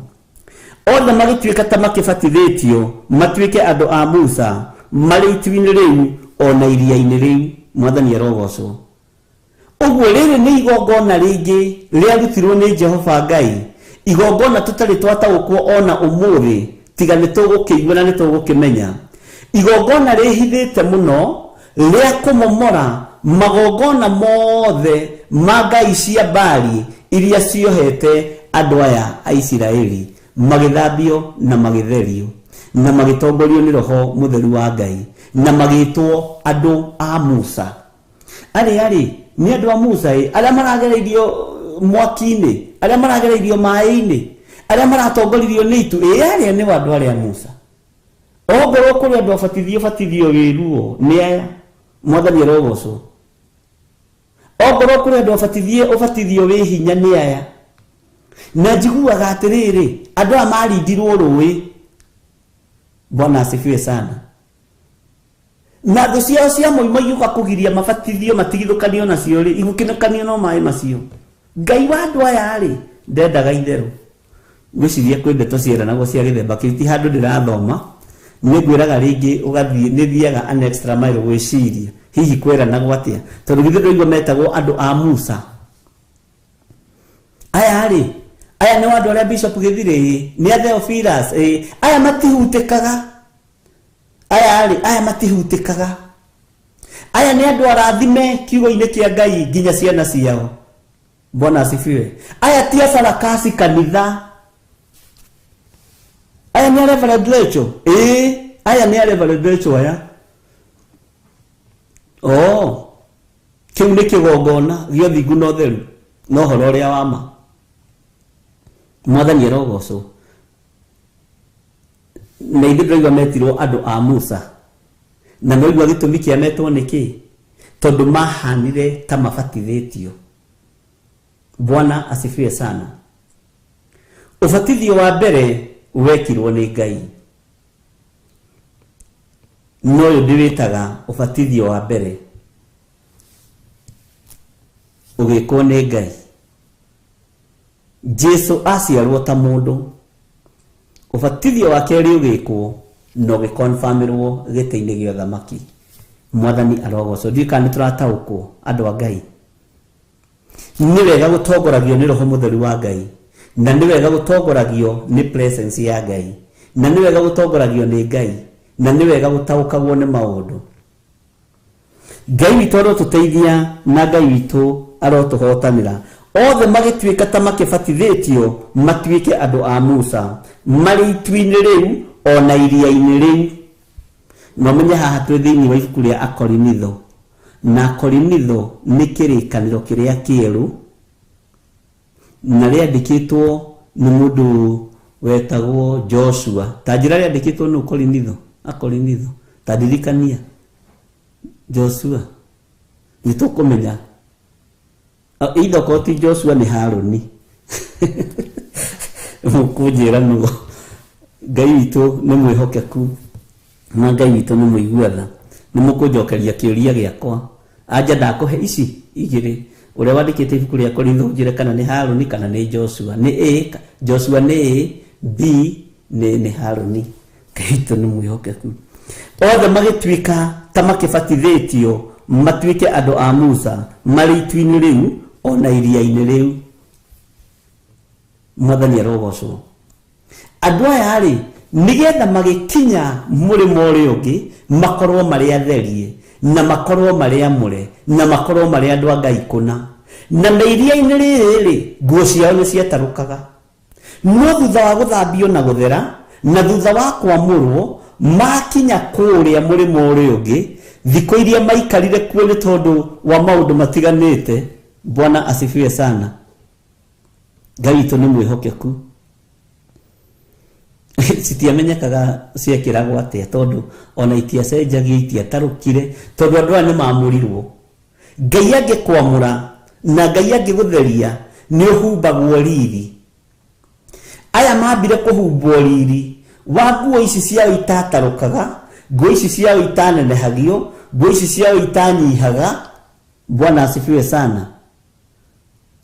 Othe magĩtuĩka ta makĩbatithĩtio matuĩke andũ a Musa marĩ itu-inĩ rĩu ona iria-inĩ rĩu. Mwathani arogocwo. Ũguo rĩrĩ nĩ igongona rĩngĩ rĩarutirwo nĩ Jehova Ngai, igongona tũtarĩ twataũkwo ona ũmũthĩ, tiga nĩ tũgũkĩigua na nĩ tũgũkĩmenya. Igongona rĩhithĩte mũno rĩa kũmomora magongona mothe ma ngai cia Baali iria ciohete andũ aya a Isiraeli, magĩthambio na magĩtherio na magĩtongorio nĩ Roho Mũtheru wa Ngai na magĩtwo andũ a Musa. Arĩa rĩ nĩ andũ a Musa, arĩa maragereirio mwaki-inĩ, arĩa maragereirio maĩ-inĩ, arĩa maratongoririo nĩ itu, arĩa nĩ andũ arĩa Musa. Ongorwo kũrĩ andũ abatithio batithio wĩruo nĩ aya. Mwathani arogocwo. Ongorwo kũrĩ andũ abatithie ũbatithio wĩ hinya nĩ aya. Na njiguaga atĩrĩrĩ, andũ aya marindirwo rũĩ. Bwana asifiwe sana. Na thũ ciao cia mũimo igĩũka kũgiria mabatithio matigithũkanio nacio rĩ, igũkĩnũkanio no maĩ macio. Ngai wa andũ aya rĩ ndendaga itherũ. Ngwĩciria kwĩ ndeto cieranagwo cia gĩthemba kĩu, ti handũ ndĩrathoma, nĩ ngwĩraga rĩngĩ ũgathiĩ, nĩ thiaga an extra mile gwĩciria hihi kweranagwo atĩa, tondũ githĩ ndũraigua metagwo andũ a Musa. Aya rĩ, aya nĩ andũ arĩa Bishop Gĩthirĩ, nĩ a Theophilus, aya matihutĩkaga. Aya rĩ, aya matihutĩkaga. Aya nĩ andũ arathime kiugo-inĩ kĩa Ngai nginya ciana ciao. Bwana asifiwe. Aya ti abarakasi kanitha. Aya nĩ a Reverend Rachel. Aya nĩ a Reverend Rachel aya. Oh, kĩu nĩ kĩgongona gĩa ũthingu na ũtheru na ũhoro ũrĩa wa ma. Mwathani arogocwo. Na ithuĩ ndĩraigua metirwo andũ a Musa. Na noigua gĩtũmi kĩa metwo nĩ kĩ? Tondũ mahanire ta mabatithĩtio. Bwana asifiwe sana. Ũbatithio wa mbere wekirwo nĩ Ngai, no ũyũ ndĩwĩtaga ũbatithio wa mbere ũgĩkwo nĩ Ngai. Jesu aciarwo ta mũndũ, ũbatithio wa kerĩ ũgĩkwo na ũgĩkonfirmĩrwo gĩtĩ-inĩ gĩa ũthamaki. Mwathani arogocwo. Ndiũĩ kana nĩ tũrataũkwo andũ a Ngai. Nĩ wega gũtongoragio nĩ Roho Mũtheru wa Ngai, na nĩ wega gũtongoragio nĩ presence ya Ngai, na nĩ wega gũtongoragio nĩ Ngai, na nĩ wega gũtaũkagwo nĩ maũndũ. Ngai witũ arotũteithia na Ngai witũ arotũhotanĩra. Othe magĩtuĩka ta makĩbatithĩtio matuĩke andũ a Musa, marĩ itu-inĩ rĩu ona iria-inĩ rĩu. Na ũmenye haha twĩ thĩinĩ wa ibuku rĩa Akorinitho, na Akorinitho nĩ kĩrĩkanĩro kĩrĩa kĩerũ, na rĩandĩkĩtwo nĩ mũndũ wetagwo Joshua. Ta njĩra rĩandĩkĩtwo nũ Korinitho? Akorinitho. Ta ndirikania Joshua. Nĩ tũkũmenya. Either okorwo ti Joshua nĩ Harũni. Mũkũnjĩra nũ. Ngai witũ nĩ mwĩhokeku na Ngai witũ nĩ mũigua tha. Nĩ mũkũnjokeria kĩũria gĩakwa. Anja ndakũhe ici igĩrĩ. Ũrĩa wandĩkĩte ibuku rĩa Korintho ũnjĩre kana nĩ Harũni kana nĩ Joshua. Nĩ A, Joshua nĩ A, B nĩ Harũni. Ngai witũ nĩ mwĩhokeku. Othe magĩtuĩka ta makĩbatithĩtio matuĩke andũ a Musa marĩ itu-inĩ rĩu ona iria-inĩ rĩu. Mwathani arogocwo. Andũ aya rĩ, nĩgetha magĩkinya mũrĩmo ũrĩa ũngĩ makorwo marĩ atherie na makorwo marĩ amũre na makorwo marĩ andũ a Ngai kũna. Na me iria-inĩ rĩrĩ rĩ, nguo ciao nĩ ciatarũkaga. No thutha wa gũthambio na gũthera na thutha wa kwamũrwo makinya kũrĩa mũrĩmo ũrĩa ũngĩ, thikũ iria maikarire kuo nĩ tondũ wa maũndũ matiganĩte. Bwana asifiwe sana. Ngai witũ nĩ mwĩhokeku. Citiamenyekaga ciekĩragwo atĩa tondũ ona itiacenjagia, itiatarũkire, tondũ andũ aya nĩ maamũrirwo. Ngai angĩkwamũra na Ngai angĩgũtheria nĩ ũhumbagwo riri. Aya mambire kũhumbwo riri wa nguo ici ciao itatarũkaga, nguo ici ciao itanenehagio, nguo ici ciao itanyihaga. Bwana asifiwe sana.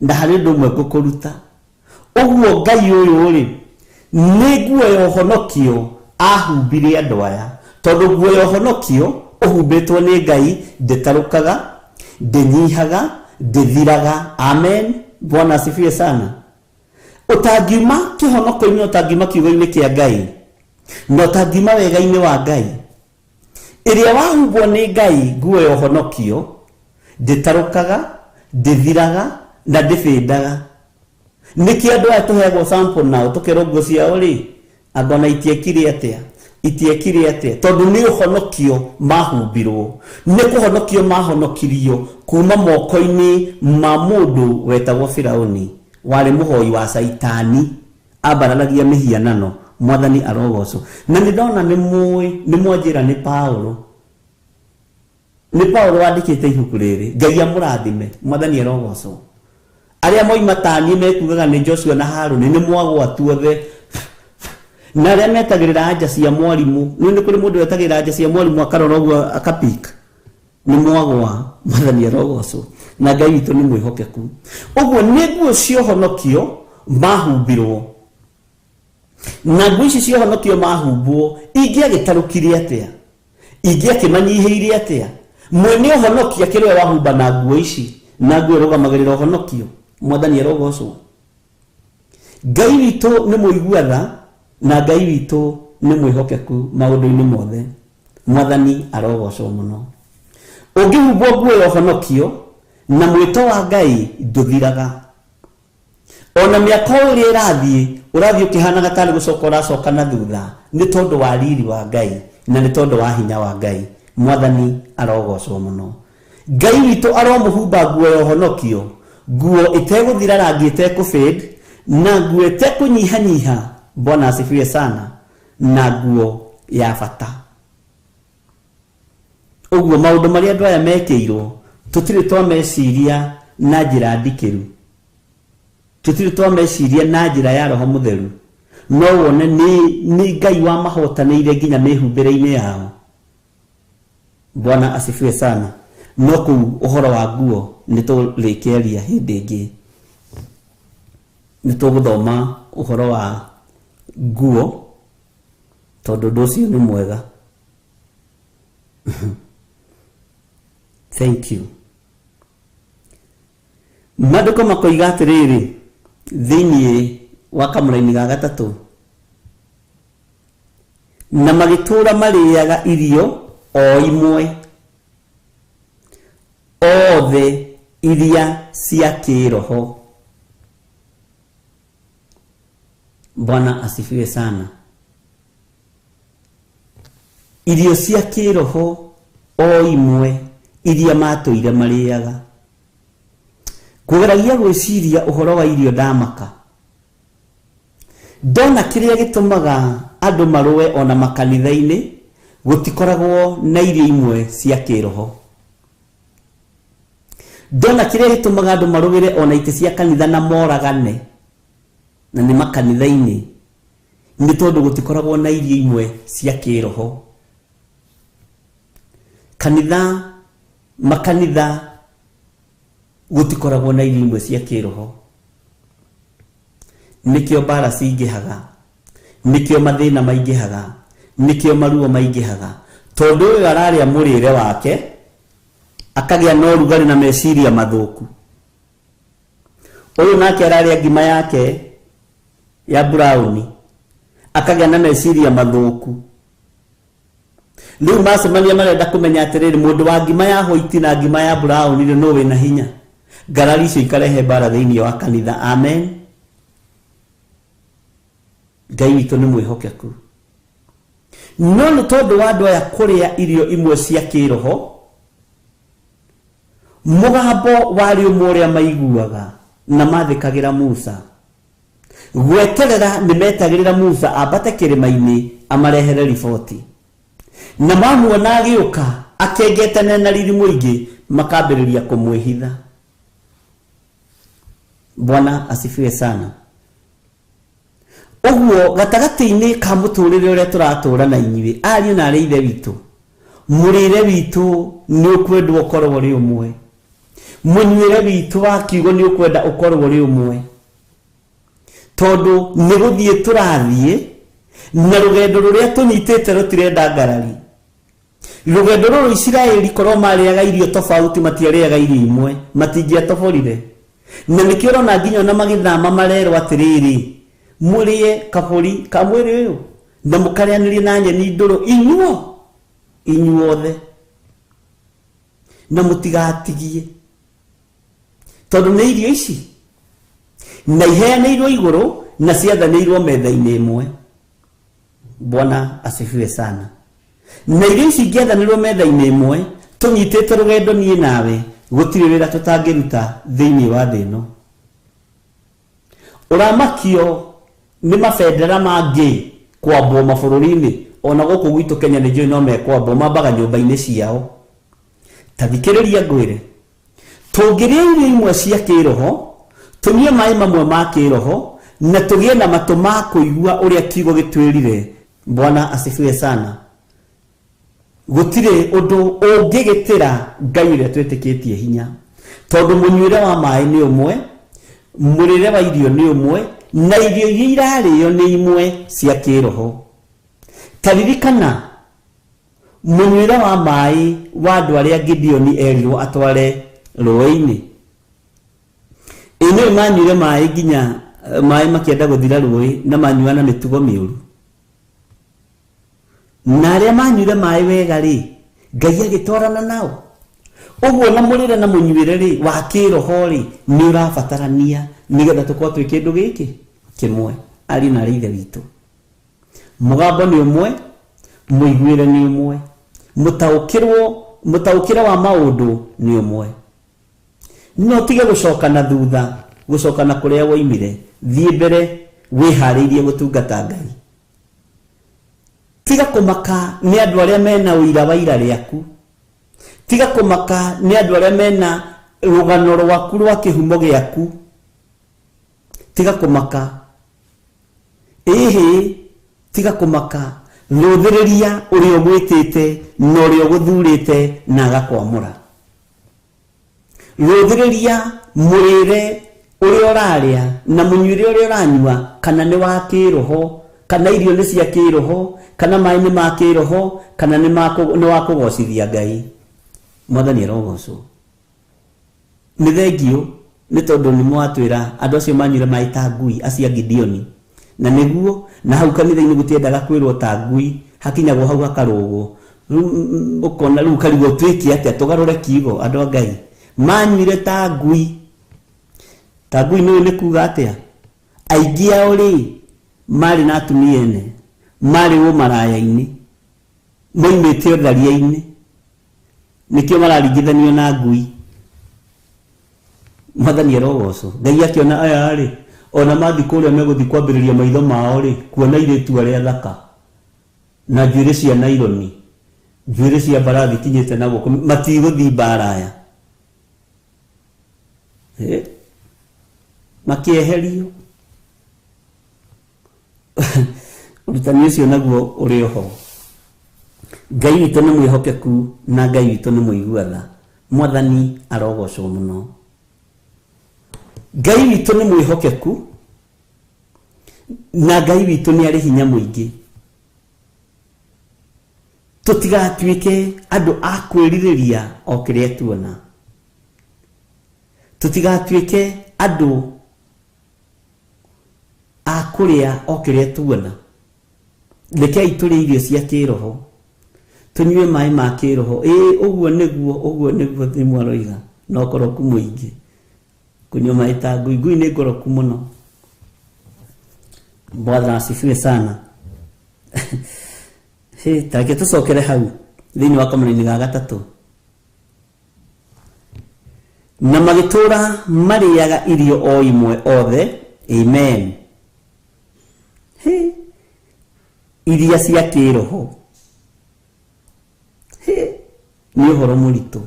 Na harĩ ũndũ ũmwe ngũkũruta. Ũguo Ngai ũyũ rĩ, nĩ nguo ya ũhonokio ahumbire andũ aya, tondũ nguo ya ũhonokio ũhumbĩtwo nĩ Ngai ndĩtarũkaga, ndĩnyihaga, ndĩthiraga. Amen. Bwana asifiwe sana. Ũtangiuma kĩhonoko-inĩ, ũtangiuma kiugo-inĩ kĩa Ngai, na ũtangiuma wega-inĩ wa Ngai, ĩrĩa wahumbwo nĩ Ngai nguo ya ũhonokio ndĩtarũkaga, ndĩthiraga na ndĩbĩndaga. Nĩkĩ andũ aya tũheagwo sample nao tũkerwo nguo ciao rĩ, anga ona itiekire atĩa, itiekire atĩa, tondũ nĩ ũhonokio mahumbirwo, nĩ kũhonokio mahonokirio kuma moko-inĩ ma mũndũ wetagwo Firauni, warĩ mũhoi wa Caitani, ambararagia mĩhianano. Mwathani arogocwo. Na nĩ ndona nĩ mũĩ, nĩ mwanjĩra nĩ Paulo. Nĩ Paulo wandĩkĩte ibuku rĩrĩ. Ngai amũrathime. Mwathani arogocwo. Arĩa moima ta niĩ mekugaga nĩ Joshua na Harũni, nĩ mwagwatu othe. Na arĩa metagĩrĩra anja cia mwarimũ, nĩ kũrĩ mũndũ wetagĩrĩra anja cia mwarimũ akarora ũguo akapik. Nĩ mwagwa. Mwathani arogocwo. Na Ngai witũ nĩ mwĩhokeku. Ũguo nĩ nguo cia ũhonokio mahumbirwo. Na nguo ici cia ũhonokio mahumbwo, ingĩagĩtarũkire atĩa? Ingĩakĩmanyihĩire atĩa? Mwene ũhonokio akĩrĩ we wahumba na nguo ici, na nguo ĩrũgamagĩrĩra ũhonokio. Mwathani arogocwo. Ngai witũ nĩ mũigua tha, na Ngai witũ nĩ mwĩhokeku maũndũ-inĩ mothe. Mwathani arogocwo mũno. Ũngĩhumbwo nguo ya ũhonokio na mwĩto wa Ngai ndũthiraga. Ona mĩaka ũrĩa ĩrathiĩ, ũrathiĩ ũkĩhanaga tarĩ gũcoka ũracoka na thutha, nĩ tondũ wa riri wa Ngai na nĩ tondũ wa hinya wa Ngai. Mwathani arogocwo mũno. Ngai witũ aromũhumba nguo ya ũhonokio, nguo ĩtegũthira rangi, ĩtekũfade, na nguo ĩtekũnyihanyiha. Bwana asifiwe sana. Na nguo ya bata. Ũguo maũndũ marĩa andũ aya mekĩirwo tũtirĩ twameciria na njĩra ndikĩru. Tũtirĩ twameciria na njĩra ya Roho Mũtheru. No wone nĩ Ngai wamahotanĩire nginya mĩhumbĩre-inĩ yao. Bwana asifiwe sana. No kũu ũhoro wa nguo nĩ tũrĩkĩaria hĩndĩ ĩngĩ. Nĩ tũgũthoma ũhoro wa nguo tondũ ũndũ ũcio nĩ mwega. Thank you. Maandĩko makoiga atĩrĩrĩ thĩinĩ wa kamũraini ga gatatũ, na magĩtũũra marĩaga irio o imwe othe iria cia kĩroho. Bwana asifiwe sana. Irio cia kĩroho o imwe iria matũire marĩaga. Kũgeragia gwĩciria ũhoro wa irio ndamaka. Ndona kĩrĩa gĩtũmaga andũ marũe ona makanitha-inĩ gũtikoragwo na irio imwe cia kĩroho. Ndona kĩrĩa gĩtũmaga andũ marũĩre ona itĩ cia kanitha na moragane na nĩ makanitha-inĩ nĩ tondũ gũtikoragwo na irio imwe cia kĩroho. Kanitha makanitha gũtikoragwo na irio imwe cia kĩroho. Nĩkĩo mbara cingĩhaga, nĩkĩo mathĩna maingĩhaga, nĩkĩo maruo maingĩhaga, tondũ ũyũ ararĩa mũrĩre wake akagĩa na ũrugarĩ na meciria mathũku. Ũyũ nake ararĩa ngima yake ya burauni akagĩa na meciria mathũku. Rĩu macemania marenda kũmenya atĩrĩrĩ, mũndũ wa ngima ya white na ngima ya burauni rĩ, nũ wĩna hinya? Ngarari icio ikarehe mbara thĩinĩ wa kanitha. Amen. Ngai witũ nĩ mwĩhokeku. No nĩ tondũ wa andũ aya kũrĩa irio imwe cia kĩroho, mũgambo warĩ ũmwe ũrĩa maiguaga na mathĩkagĩra Musa. Gweterera nĩ metagĩrĩra Musa ambate kĩrĩma-inĩ amarehere riboti. Na mamuona agĩũka akengete na riri mũingĩ makambĩrĩria kũmwĩhitha. Bwana asifiwe sana. Ũguo gatagatĩ-inĩ ka mũtũrĩre ũrĩa tũratũra na inyuĩ ariũ na arĩ ithe witũ, mũrĩre witũ nĩ ũkwendwo ũkorwo ũrĩ ũmwe, mũnyuĩre witũ wa kiugo nĩ ũkwenda ũkorwo ũrĩ ũmwe, tondũ nĩ gũthiĩ tũrathiĩ na rũgendo rũrĩa tũnyitĩte rũtirenda ngarari. Rũgendo rũrũ Isiraeli korwo marĩaga irio tofauti, matiarĩaga irio imwe, matingĩatoborire. Na nĩkĩo ũrona nginya ona magĩthama marerwo atĩrĩrĩ, mũrĩe kabũri ka mwĩrĩ ũyũ na mũkarĩanĩrie na nyeni ndũrũ inyuothe, na mũtigatigie, tondũ nĩ irio ici na iheanĩirwo igũrũ na ciathanĩirwo metha-inĩ ĩmwe. Bwana asifiwe sana. Na irio ici ingĩathanĩrwo metha-inĩ ĩmwe tũnyitĩte rũgendo niĩ nawe, gũtirĩ wĩra tũtangĩruta thĩinĩ wa thĩ ĩno. Ũramakio nĩ mabendera mangĩ kwambwo mabũrũri-inĩ, ona gũkũ gwitũ Kenya nĩ njũĩ no mekwambwo, mambaga nyũmba-inĩ ciao. Ta thikĩrĩria ngwĩre, tũngĩrĩa irio imwe cia kĩroho, tũnyue maĩ mamwe ma kĩroho, na tũgĩe na matũ ma kũigua ũrĩa kiugo gĩtwĩrire. Bwana asifiwe sana. Gũtirĩ ũndũ ũngĩgĩtĩra Ngai ũrĩa twĩtĩkĩtie hinya, tondũ mũnyuĩre wa maĩ nĩ ũmwe, mũrĩre wa irio nĩ ũmwe, na irio iria irarĩo nĩ imwe cia kĩroho. Ta ririkana mũnyuĩre wa maĩ wa andũ arĩa Gideoni erirwo atware rũĩ-inĩ. Ĩ nĩũĩ manyuire maĩ nginya maĩ makĩenda gũthira rũĩ, na manyua na mĩtugo mĩũru. Na arĩa manyuire maĩ wega rĩ, Ngai agĩtwarana nao. Ũguo na mũrĩre na mũnyuĩre rĩ wa kĩroho rĩ nĩ ũrabatarania nĩgetha tũkorwo twĩ kĩndũ gĩkĩ kĩmwe. Ariũ na arĩ ithe witũ, mũgambo nĩ ũmwe, mũiguĩre nĩ ũmwe, mũtaũkĩre wa maũndũ nĩ ũmwe. No tige gũcoka na thutha, gũcoka na kũrĩa woimire, thiĩ mbere wĩharĩirie gũtungata Ngai. Tiga kũmaka nĩ andũ arĩa mena ũira wa ira rĩaku, tiga kũmaka nĩ andũ arĩa mena rũgano rwaku rwa kĩhumo gĩaku. Tiga kũmaka. Ĩhĩ, tiga kũmaka. Rũthĩrĩria ũrĩa ũgwĩtĩte na ũrĩa ũgũthurĩte na agakwamũra. Rũthĩrĩria mũrĩre ũrĩa ũrarĩa na mũnyuĩre ũrĩa ũranyua, kana nĩ wa kĩroho, kana irio nĩ cia kĩroho, kana maĩ nĩ ma kĩroho, kana nĩ wa kũgocithia Ngai. Mwathani arogocwo. Nĩ thengio nĩ tondũ nĩ mwatwĩra andũ acio manyuire maĩ ta ngui acio a Gideoni, na nĩguo na hau kanitha-inĩ gũtiendaga kwĩrwo ta ngui, hakinyagwo hau hakarũgwo. Rĩu ũkona rĩu karigwo twĩke atĩa, tũgarũre kiugo andũ a Ngai. Manyuire ta ngui. Ta ngui nĩ nĩ kuga atĩa? Aingĩ ao rĩ marĩ na atumia ene, marĩ ũmaraya-inĩ, moimĩte ũtharia-inĩ, nĩkĩo mararingithanio na ngui. Mwathani arogocwo. Ngai akĩona aya rĩ, ona mathiĩ kũrĩa megũthiĩ kwambĩrĩria maitho mao rĩ, kuona airĩtu arĩa thaka na njuĩrĩ cia naironi, njuĩrĩ cia mbarathi kinyĩte na guoko, matigũthiĩ mbara aya. Makĩeherio. Ũrutani ũcio naguo ũrĩ oho. Ngai witũ nĩ mwĩhokeku na Ngai witũ nĩ mũigua tha. Mwathani arogocwo mũno. Ngai witũ nĩ mwĩhokeku na Ngai witũ nĩ arĩ hinya mũingĩ. Tũtigatuĩke andũ a kwĩrirĩria o kĩrĩa tuona. Tũtigatuĩke andũ a kũrĩa o kĩrĩa tuona. Rekei tũrĩe irio cia kĩroho, tũnyue maĩ ma kĩroho. Ĩĩ, ũguo nĩguo, ũguo nĩguo thimũ aroiga, na ũkoroku mũingĩ. Kunyua maĩ ta ngui, ngui nĩ ngoroku mũno. Bwana asifiwe sana. Hĩ, ta reke tũcokere hau thĩinĩ wa kamũra-inĩ ga gatatũ. Na magĩtũũra marĩaga irio o imwe othe. Amen. Hĩ, iria cia kĩroho. Hĩ, nĩ ũhoro mũritũ.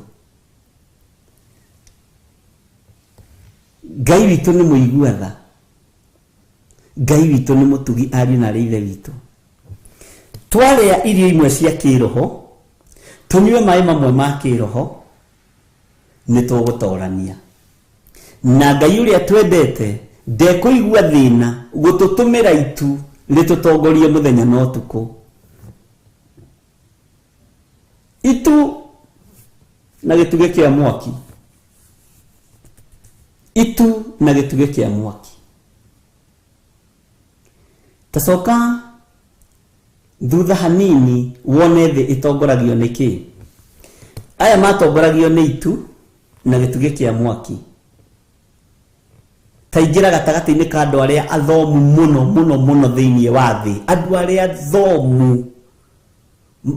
Ngai witũ nĩ mũigua tha. Ngai witũ nĩ mũtugi ariũ na arĩ ithe witũ. Twarĩa irio imwe cia kĩroho, tũnyue maĩ mamwe ma kĩroho, nĩ tũgũtorania. Na Ngai ũrĩa twendete ndekũigua thĩna gũtũtũmĩra itu rĩtũtongorie mũthenya na ũtukũ. Itu na gĩtugĩ kĩa mwaki. Itu na gĩtugĩ kĩa mwaki. Tacoka thutha hanini wone thĩ ĩtongoragio nĩ kĩ. Aya matongoragio nĩ itu na gĩtugĩ kĩa mwaki. Taingĩra gatagatĩ-inĩ ka andũ arĩa athomu mũno mũno mũno thĩinĩ wa thĩ, andũ arĩa athomu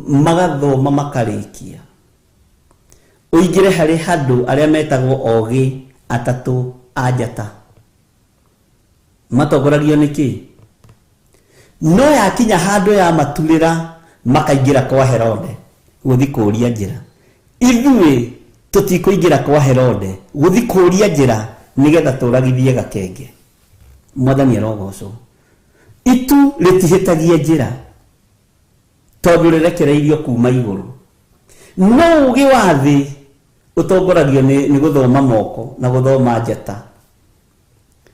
magathoma makarĩkia. Ũingĩre harĩ handũ arĩa metagwo ogĩ atatũ a njata. Matongoragio nĩ kĩ? No yakinya handũ ya maturĩra makaingĩra kwa Herode gũthiĩ kũũria njĩra. Ithuĩ tũtikũingĩra kwa Herode gũthiĩ kũũria njĩra nĩgetha tũragithie gakenge. Mwathani arogocwo. Itu rĩtihĩtagia njĩra tondũ rĩrekereirio kuma igũrũ. No ũgĩ wa thĩ ũtongoragio nĩ gũthoma moko na gũthoma njata.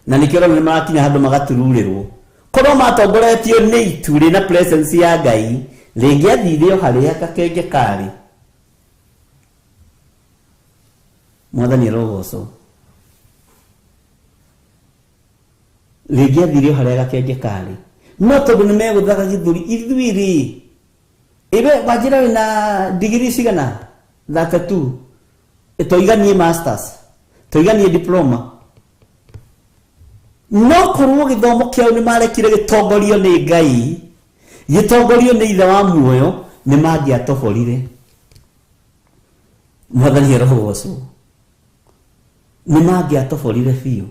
Na nĩkĩo ũrona nĩ marakinya handũ magatururĩrwo. Korwo matongoretio nĩ itu rĩna presence ya Ngai, rĩngĩathire o harĩa gakenge karĩ. Mwathani arogocwo. Rĩngĩathire o harĩa gakenge karĩ. No tondũ nĩ megũthaga gĩthũri, ithuĩ rĩ, iwe wanjĩra wĩna degree cigana? 32. Toiganie masters, toiganie diploma. No korwo gĩthomo kĩao nĩ marekire gĩtongorio nĩ Ngai, gĩtongorio nĩ Ithe wa muoyo, nĩ mangĩatoborire. Mwathani arogocwo. Nĩ mangĩatoborire biũ.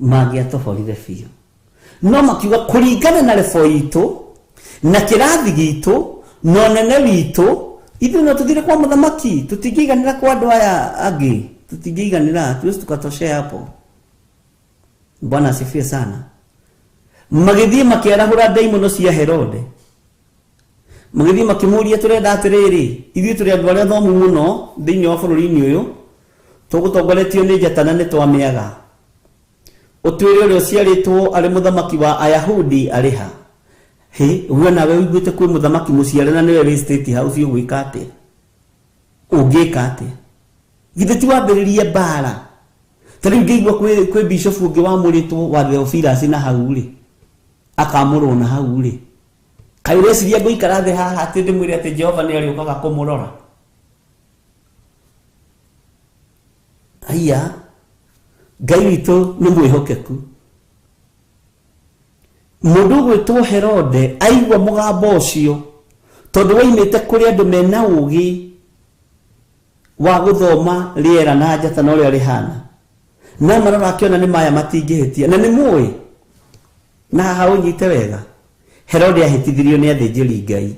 Mangĩatoborire biũ. No makiuga kũringana na rebo itũ na kĩrathi gitũ na ũnene witũ, ithuĩ no tũthire kwa mũthamaki, tũtingĩiganĩra kwa andũ aya angĩ, tũtingĩiganĩra, hatuwezi tukatoshea hapo. Bwana asifiwe sana. Magĩthiĩ makĩarahũra ndaimono cia Herode, magĩthiĩ makĩmũria tũrenda atĩrĩrĩ, ithuĩ tũrĩ andũ arĩa athomu mũno thĩinĩ wa bũrũri-inĩ ũyũ, tũgũtongoretio nĩ njata na nĩ twamĩaga, ũtuĩre ũrĩa ũciarĩtwo arĩ mũthamaki wa Ayahudi arĩ ha? Hĩ, we nawe ũiguĩte kwĩ mũthamaki mũciare na nĩwe wĩ State House, ũgwĩka atĩa? Ũngĩka atĩa? Githĩ ti wambĩrĩrie mbara? Ta rĩu ngĩigua kwĩ bishop ũngĩ wamũrĩtwo wa Theophilus na hau rĩ, akamũrwo na hau rĩ, kaĩ ũreciria ngũikara thĩ haha atĩ ndĩmwĩre atĩ Jehova nĩ arĩũkaga kũmũrora? Haiya, Ngai witũ nĩ mwĩhokeku. Mũndũ ũgwĩtwo Herode aigua mũgambo ũcio, tondũ waimĩte kũrĩ andũ mena ũgĩ wa gũthoma rĩera na njata na ũrĩa rĩhana, no marora akĩona nĩ maya matingĩhĩtia. Na nĩ mũĩ, na haha ũnyite wega, Herode ahĩtithirio nĩ athĩnjĩri Ngai.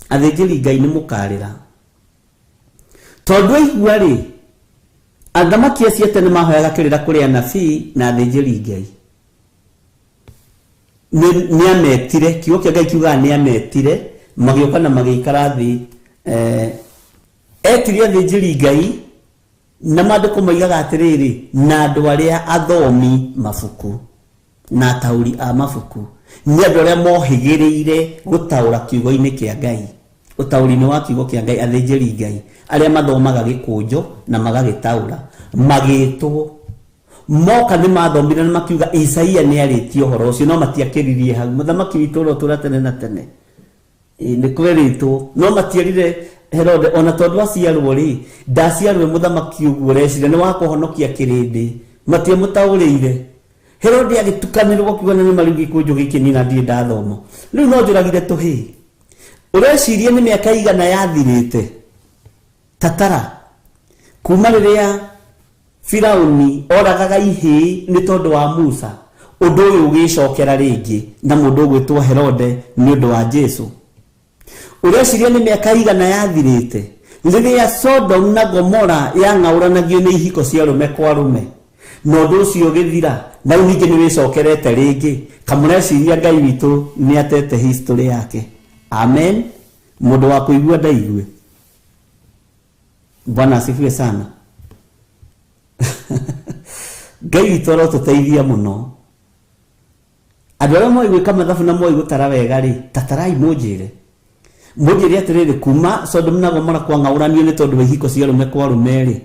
Athĩnjĩri Ngai nĩ mũkarĩra, tondũ aigua rĩ, athamaki acio a tene mahoyaga kĩrĩra kũrĩ anabii na athĩnjĩri Ngai. Nĩ ametire, kiugo kĩa Ngai kiugaga nĩ ametire, magĩũka na magĩikara thĩ. Etire athĩnjĩri Ngai, na maandĩko moigaga atĩrĩrĩ, na andũ arĩa athomi mabuku na ataũri a mabuku, nĩ andũ arĩa mohĩgĩrĩire gũtaũra kiugo-inĩ kĩa Ngai, ũtaũri-inĩ wa kiugo kĩa Ngai. Athĩnjĩri Ngai arĩa mathomaga gĩkũnjo na magagĩtaũra, magĩtwo moka nĩ mathomire na makiuga Isaia nĩ arĩtie ũhoro ũcio, no matiakĩririe hau. Mũthamaki witũ ũrĩa ũtũũra tene na tene, nĩ kwerĩtwo, no matierire Herode ona tondũ aciarwo rĩ, ndaciarwo mũthamaki ũguo ũreciria nĩ wa kũhonokia kĩrĩndĩ, matiamũtaũrĩire. Herode agĩtukanĩrwo akiuga nĩ marĩu gĩkũnjo gĩkĩ niĩ na ndirĩ ndathoma, rĩu no njũragire tũhĩĩ. Ũreciria nĩ mĩaka igana yathirĩte tatara kuma rĩrĩa Firauni oragaga ihĩĩ nĩ tondũ wa Musa, ũndũ ũyũ ũgĩcokera rĩngĩ na mũndũ ũgwĩtwo Herode nĩ ũndũ wa Jesu. Ũreciria nĩ mĩaka igana yathirĩte rĩrĩa Sodom na Gomora yang'aũranagio nĩ ihiko cia arũme kwa arũme, na ũndũ ũcio ũgĩthira, na rĩu ningĩ nĩ wĩcokerete rĩngĩ. Kamũreciria Ngai witũ nĩ atete history yake. Amen. Mũndũ wa kũigua ndaigue. Bwana asifiwe sana. Ngai witũ arotũteithia mũno. Andũ arĩa moĩ gwĩka mathabu na moĩ gũtara wega rĩ, tatarai mũnjĩre. Mũnjĩre atĩrĩrĩ, kuma Sodom na Gomora kwang'aũranio nĩ tondũ wa ihiko cia arũme kwa arũme rĩ,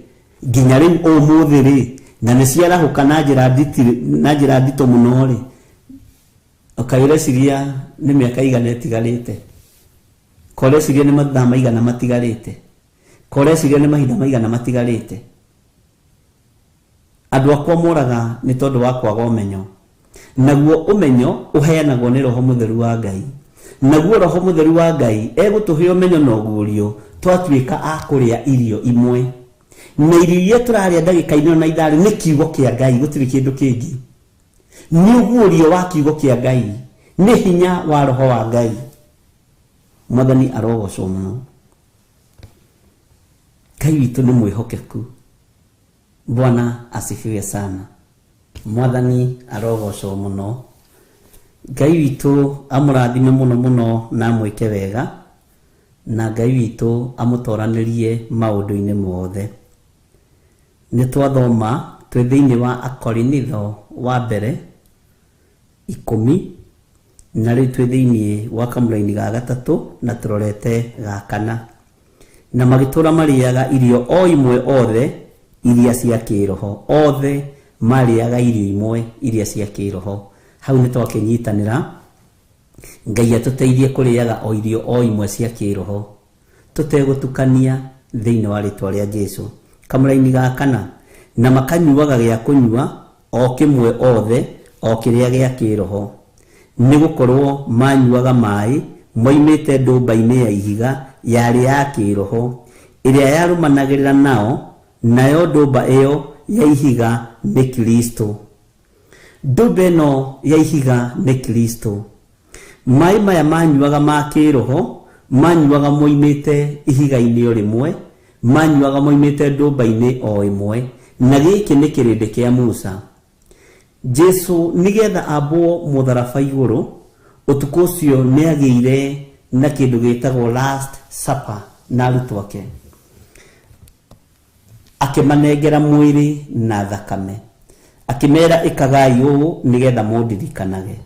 nginya rĩu ũmũthĩ rĩ, na nĩ ciarahũka na njĩra nditũ mũno rĩ, ũkaĩ ũreciria nĩ mĩaka igana ĩtigarĩte, ko ũreciria nĩ mathaa maigana matigarĩte, ko ũreciria nĩ mahinda maigana matigarĩte. Andũ akwa moraga nĩ tondũ wa kwaga ũmenyo, naguo ũmenyo ũheanagwo nĩ Roho Mũtheru wa Ngai. Naguo Roho Mũtheru wa Ngai egũtũhe ũmenyo na ũguũrio twatuĩka a kũrĩa irio imwe. Na irio iria tũrarĩa ndagĩka-inĩ ĩno na ithaa rĩ, nĩ kiugo kĩa Ngai, gũtirĩ kĩndũ kĩngĩ. Nĩ ũguũrio wa kiugo kĩa Ngai, nĩ hinya wa Roho wa Ngai. Mwathani arogocwo mũno. Ngai witũ nĩ mwĩhokeku. Bwana asifiwe sana. Mwathani arogocwo mũno. Ngai witũ amũrathime mũno mũno na amwĩke wega, na Ngai witũ amũtoranĩrie maũndũ-inĩ mothe. Nĩ twathoma twĩ thĩinĩ wa Akorinitho wa mbere 10, na rĩu twĩ thĩinĩ wa kamũraini ga gatatũ na tũrorete ga kana. Na magĩtũũra marĩaga irio o imwe othe iria cia kĩroho, othe marĩaga irio imwe iria cia kĩroho. Hau nĩ twakĩnyitanĩra. Ngai atũteithie kũrĩaga o irio o imwe cia kĩroho tũtegũtukania thĩinĩ wa rĩtwa rĩa Jesu. Kamũraini ga kana, na makanyuaga gĩa kũnyua o kĩmwe othe o kĩrĩa gĩa kĩroho, nĩ gũkorwo manyuaga maĩ moimĩte ndũmba-inĩ ya ihiga yarĩ ya kĩroho ĩrĩa yarũmanagĩrĩra nao, nayo ndũmba ĩyo ya ihiga nĩ Kristo. Ndũmba ĩno ya ihiga nĩ Kristo. Maĩ maya manyuaga ma kĩroho manyuaga moimĩte ihiga-inĩ o rĩmwe, manyuaga moimĩte ndũmba-inĩ o ĩmwe, Na gĩkĩ nĩ kĩrĩndĩ kĩa Musa. Jesu nĩgetha ambwo mũtharaba igũrũ, ũtukũ ũcio nĩ agĩire na kĩndũ gĩtagwo last supper na arutwo ake. Akĩmanengera mwĩrĩ na thakame. Akĩmera ĩkagai ũũ nĩgetha mũndirikanage.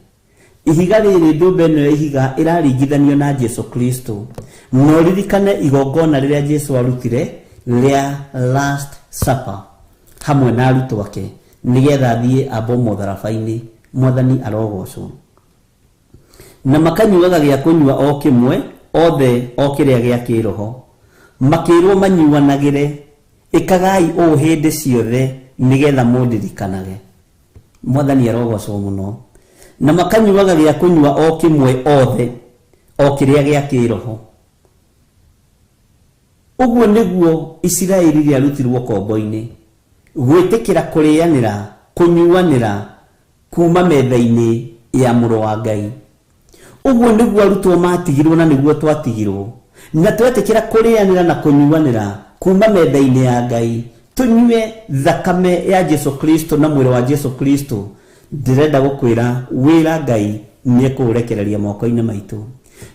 Ihiga rĩrĩ, ndũmba ĩno ya ihiga ĩraringithanio na Jesu Kristo. Na ũririkane igongona rĩrĩa Jesu arutire rĩa last supper hamwe na arutwo ake nĩgetha athiĩ ambwo mũtharaba-inĩ. Mwathani arogocwo. Na makanyuaga gĩa kũnyua o kĩmwe othe o kĩrĩa gĩa kĩroho. Makĩrwo manyuanagĩre, ĩkagai ũũ hĩndĩ ciothe nĩgetha mũndirikanage. Mwathani arogocwo mũno. Na makanyuaga gĩa kũnyua o kĩmwe othe o kĩrĩa gĩa kĩroho. Ũguo nĩguo Isiraeli rĩarutirwo kombo-inĩ, gwĩtĩkĩra kũrĩanĩra, kũnyuanĩra kuma metha-inĩ ya mũrũ wa Ngai. Ũguo nĩguo arutwo matigirwo na nĩguo twatigirwo. Na twetĩkĩra kũrĩanĩra na kũnyuanĩra kuma metha-inĩ ya Ngai, tũnyue thakame ya Jesu Kristo na mwĩrĩ wa Jesu Kristo. Ndĩrenda gũkwĩra wĩra Ngai nĩ ekũũrekereria moko-inĩ maitũ.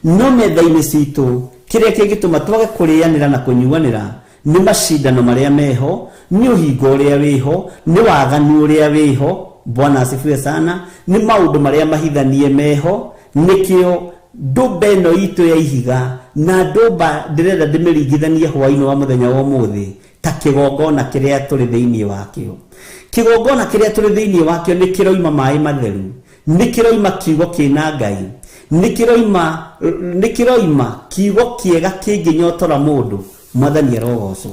No metha-inĩ citũ kĩrĩa kĩngĩtũma twage kũrĩanĩra na kũnyuanĩra nĩ macindano marĩa meho, nĩ ũhingo ũrĩa wĩho, nĩ waganu ũrĩa wĩho. Bwana asifiwe sana. Nĩ maũndũ marĩa mahithanie meho. Nĩkĩo ndũmba ĩno itũ ya ihiga na ndũmba ndĩrenda ndĩmĩringithanie hwaĩ-inĩ wa mũthenya wa ũmũthĩ ta kĩgongona kĩrĩa tũrĩ thĩinĩ wakĩo. Kĩgongona kĩrĩa tũrĩ thĩinĩ wakĩo nĩ kĩroima maĩ matheru, nĩ kĩroima kiugo kĩna Ngai, nĩ kĩroima kiugo kĩega kĩngĩnyotora mũndũ. Mwathani arogocwo.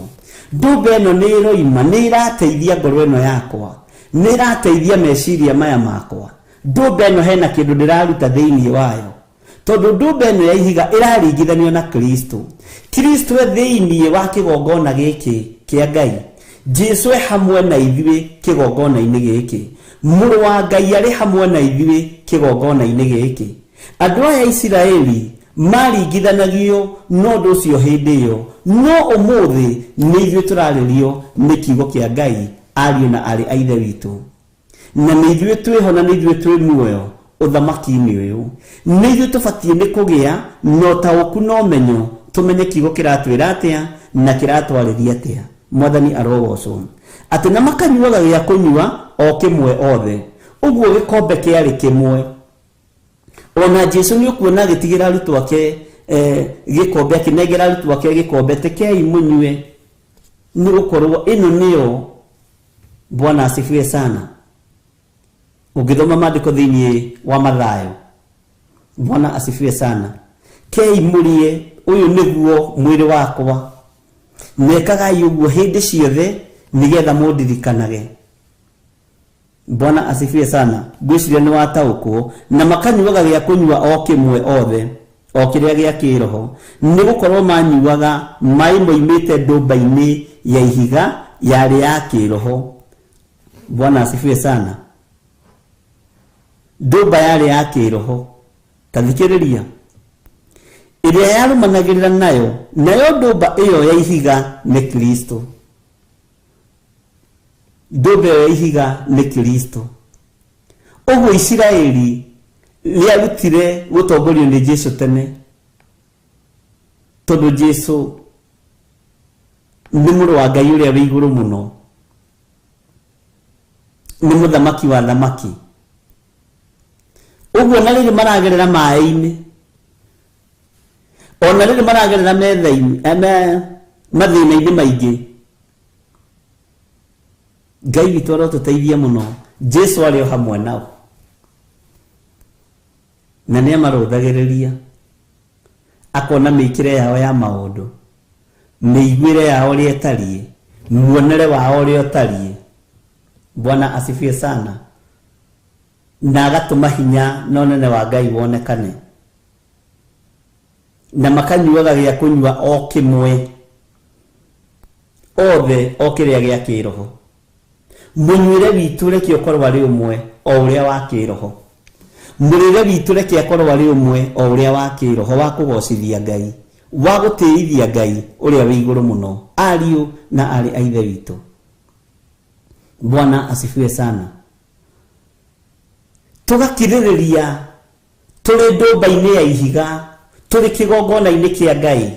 Ndũmba ĩno nĩ ĩroima, nĩ ĩrateithia ngoro ĩno yakwa, nĩ ĩrateithia meciria maya makwa. Ndũmba ĩno hena kĩndũ ndĩraruta thĩinĩ wayo, tondũ ndũmba ĩno ya ihiga ĩraringithanio na Kristo. Kristo e thĩinĩ wa kĩgongona gĩkĩ kĩa Ngai. Jesu e hamwe na ithuĩ kĩgongona-inĩ gĩkĩ. Mũrũ wa Ngai arĩ hamwe na ithuĩ kĩgongona-inĩ gĩkĩ. Andũ aya Isiraeli maringithanagio na ũndũ ũcio hĩndĩ ĩyo, no ũmũthĩ nĩ ithuĩ tũrarĩrio nĩ kiugo kĩa Ngai, ariũ na aarĩ a Ithe witũ. Na nĩ ithuĩ twĩho na nĩ ithuĩ twĩ muoyo ũthamaki-inĩ ũyũ. Nĩ ithuĩ tũbatiĩ nĩ kũgĩa na ũtaũku na ũmenyo, tũmenye kiugo kĩratwĩra atĩa na kĩratwarĩria atĩa. Mwathani arogocwo. Atĩ na makanyuaga gĩa kũnyua o kĩmwe othe. Ũguo gĩkombe kĩarĩ kĩmwe. Ona Jesu nĩ ũkuona agĩtigĩra arutwo ake gĩkombe, akĩnengera arutwo ake gĩkombe, tekei mũnyue, nĩ gũkorwo ĩno nĩyo. Bwana asifiwe sana. Ũngĩthoma maandĩko thĩinĩ wa Mathayo, Bwana asifiwe sana. Kei mũrĩe, ũyũ nĩguo mwĩrĩ wakwa. Mekagai ũguo hĩndĩ ciothe nĩgetha mũndirikanage. Bwana asifiwe sana. Ngwĩciria nĩ wataũkwo. Na makanyuaga gĩa kũnyua o kĩmwe othe o kĩrĩa gĩa kĩroho, nĩ gũkorwo manyuaga maĩ moimĩte ndũmba-inĩ ya ihiga yarĩ ya kĩroho. Bwana asifiwe sana. Ndũmba yarĩ ya kĩroho. Ta thikĩrĩria, ĩrĩa yarũmanagĩrĩra nayo, nayo ndũmba ĩyo ya ihiga nĩ Kristo. Ndũmba ĩyo ya ihiga nĩ Kristo. Ũguo Isiraeli rĩarutire gũtongorio nĩ Jesu tene, tondũ Jesu nĩ mũrũ wa Ngai ũrĩa wĩ igũrũ mũno, nĩ mũthamaki wa thamaki. Ũguo na rĩrĩ maragerera maĩ-inĩ, ona rĩrĩ maragerera metha-inĩ, mathĩna-inĩ maingĩ, Ngai witũ arotũteithia mũno. Jesu arĩ o hamwe nao na nĩ amarũthagĩrĩria, akona mĩikĩre yao ya maũndũ, mĩiguĩre yao ũrĩa ĩtariĩ, muonere wao ũrĩa ũtariĩ. Bwana asifiwe sana. Na agatũma hinya na ũnene wa Ngai wonekane. Na makanyuaga gĩa kũnyua o kĩmwe othe o kĩrĩa gĩa kĩroho. Mũnyuĩre witũ reke ũkorwo arĩ ũmwe o ũrĩa wa kĩroho. Mũrĩre witũ reke akorwo arĩ ũmwe o ũrĩa wa kĩroho, wa kũgocithia Ngai, wa gũtĩithia Ngai ũrĩa wĩ igũrũ mũno, ariũ na aarĩ a Ithe witũ. Bwana asifiwe sana. Tũgakirĩrĩria tũrĩ ndũmba-inĩ ya ihiga, tũrĩ kĩgongona-inĩ kĩa Ngai,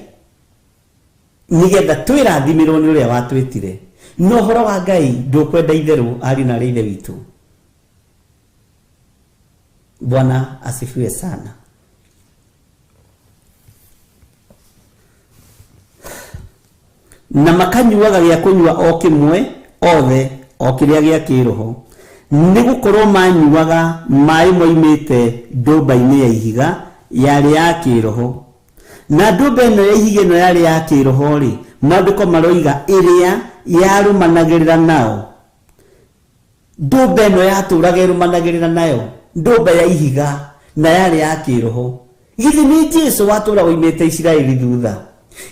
nĩgetha twĩrathimĩrwo nĩ ũrĩa watwĩtire. No ũhoro wa Ngai ndũkwenda itherũ, ariũ na arĩ ithe witũ. Bwana asifiwe sana. Na makanyuaga gĩa kũnyua o kĩmwe othe, o kĩrĩa gĩa kĩroho, nĩ gũkorwo manyuaga maĩ moimĩte ndũmba-inĩ ya ihiga yarĩ ya kĩroho. Na ndũmba ĩno ya ihiga ĩno yarĩ ya kĩroho rĩ, maandĩko maroiga ĩrĩa yarũmanagĩrĩra nao. Ndũmba ĩno yatũraga ĩrũmanagĩrĩra nayo, ndũmba ya ihiga na yarĩ ya kĩroho. Githĩ nĩ Jesũ watũraga oimĩte Isiraeli thutha?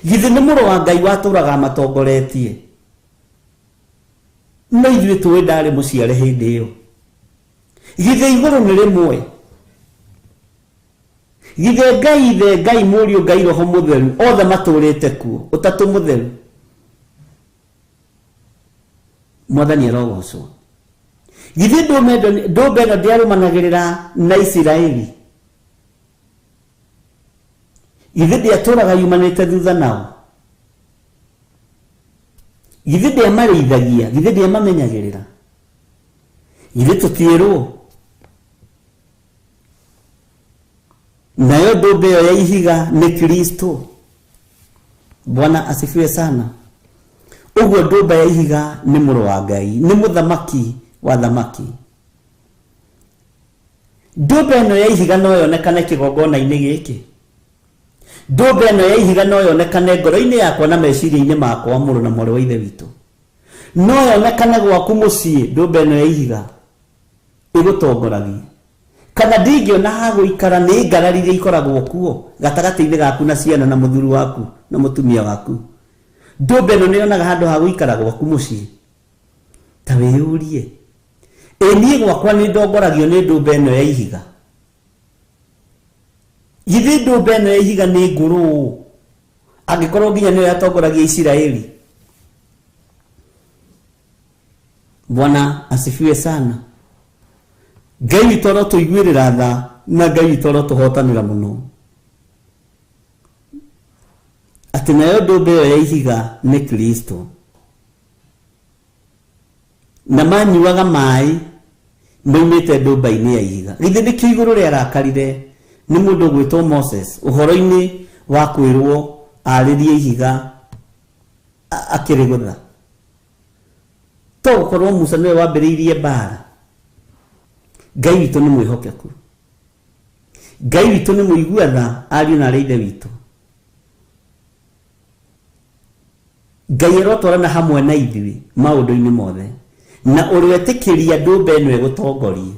Githĩ nĩ mũrũ wa Ngai watũraga amatongoretie? No ithuĩ tũĩ ndarĩ mũciare hĩndĩ ĩyo. Githĩ igũrũ nĩ rĩmwe? Githĩ Ngai Ithe, Ngai Mũriũ, Ngai Roho Mũtheru othe matũrĩte kuo, ũtatũ mũtheru. Mwathani arogocwo. Githĩ ndũmba ĩno ndĩarũmanagĩrĩra na Isiraeli? Githĩ ndĩatũraga yumanĩte thutha nao? Githĩ ndĩamarĩithagia? Githĩ ndĩamamenyagĩrĩra? Githĩ tũtiĩrwo? Nayo ndũmba ĩyo ya ihiga nĩ Kristo. Bwana asifiwe sana. Ũguo ndũmba ya ihiga nĩ mũrũ wa Ngai, nĩ mũthamaki wa thamaki. Ndũmba ĩno ya ihiga no yonekane kĩgongona-inĩ gĩkĩ. Ndũmba ĩno ya ihiga no yonekane ngoro-inĩ yakwa na meciria-inĩ makwa, mũrũ na mwarĩ wa ithe witũ. No yonekane gwaku mũciĩ, ndũmba ĩno ya ihiga ĩgũtongoragie. Kana ndingĩona ha gũikara nĩ ngarari iria ikoragwo kuo gatagatĩ-inĩ gaku na ciana na mũthuri waku na mũtumia waku. Ndũmba ĩno nĩyonaga handũ ha gũikara gwaku mũciĩ. Ta wĩyũrie, ĩ niĩ gwakwa nĩ ndongoragio nĩ ndũmba ĩno ya ihiga? Githĩ ndũmba ĩno ya ihiga nĩ ngũrũ angĩkorwo nginya nĩyo yatongoragia Isiraeli? Bwana asifiwe sana. Ngai witũ arotũiguĩrĩra tha na Ngai witũ arotũhotanĩra mũno. Atĩ nayo ndũmba ĩyo ya ihiga nĩ Kristo. Na manyuaga maĩ moimĩte ndũmba-inĩ ya ihiga. Githĩ nĩkĩo igũrũ rĩarakarire nĩ mũndũ ũgwĩtwo Moses ũhoro-inĩ wa kwĩrwo arĩrie ihiga akĩrĩgũtha? To gũkorwo Musa nĩwe wambĩrĩirie mbara. Ngai witũ nĩ mwĩhokeku. Ngai witũ nĩ mũigua tha, ariũ na arĩ ithe witũ. Ngai arotwarana hamwe na ithuĩ maũndũ-inĩ mothe. Na ũrĩetĩkĩria ndũmba ĩno ĩgũtongorie.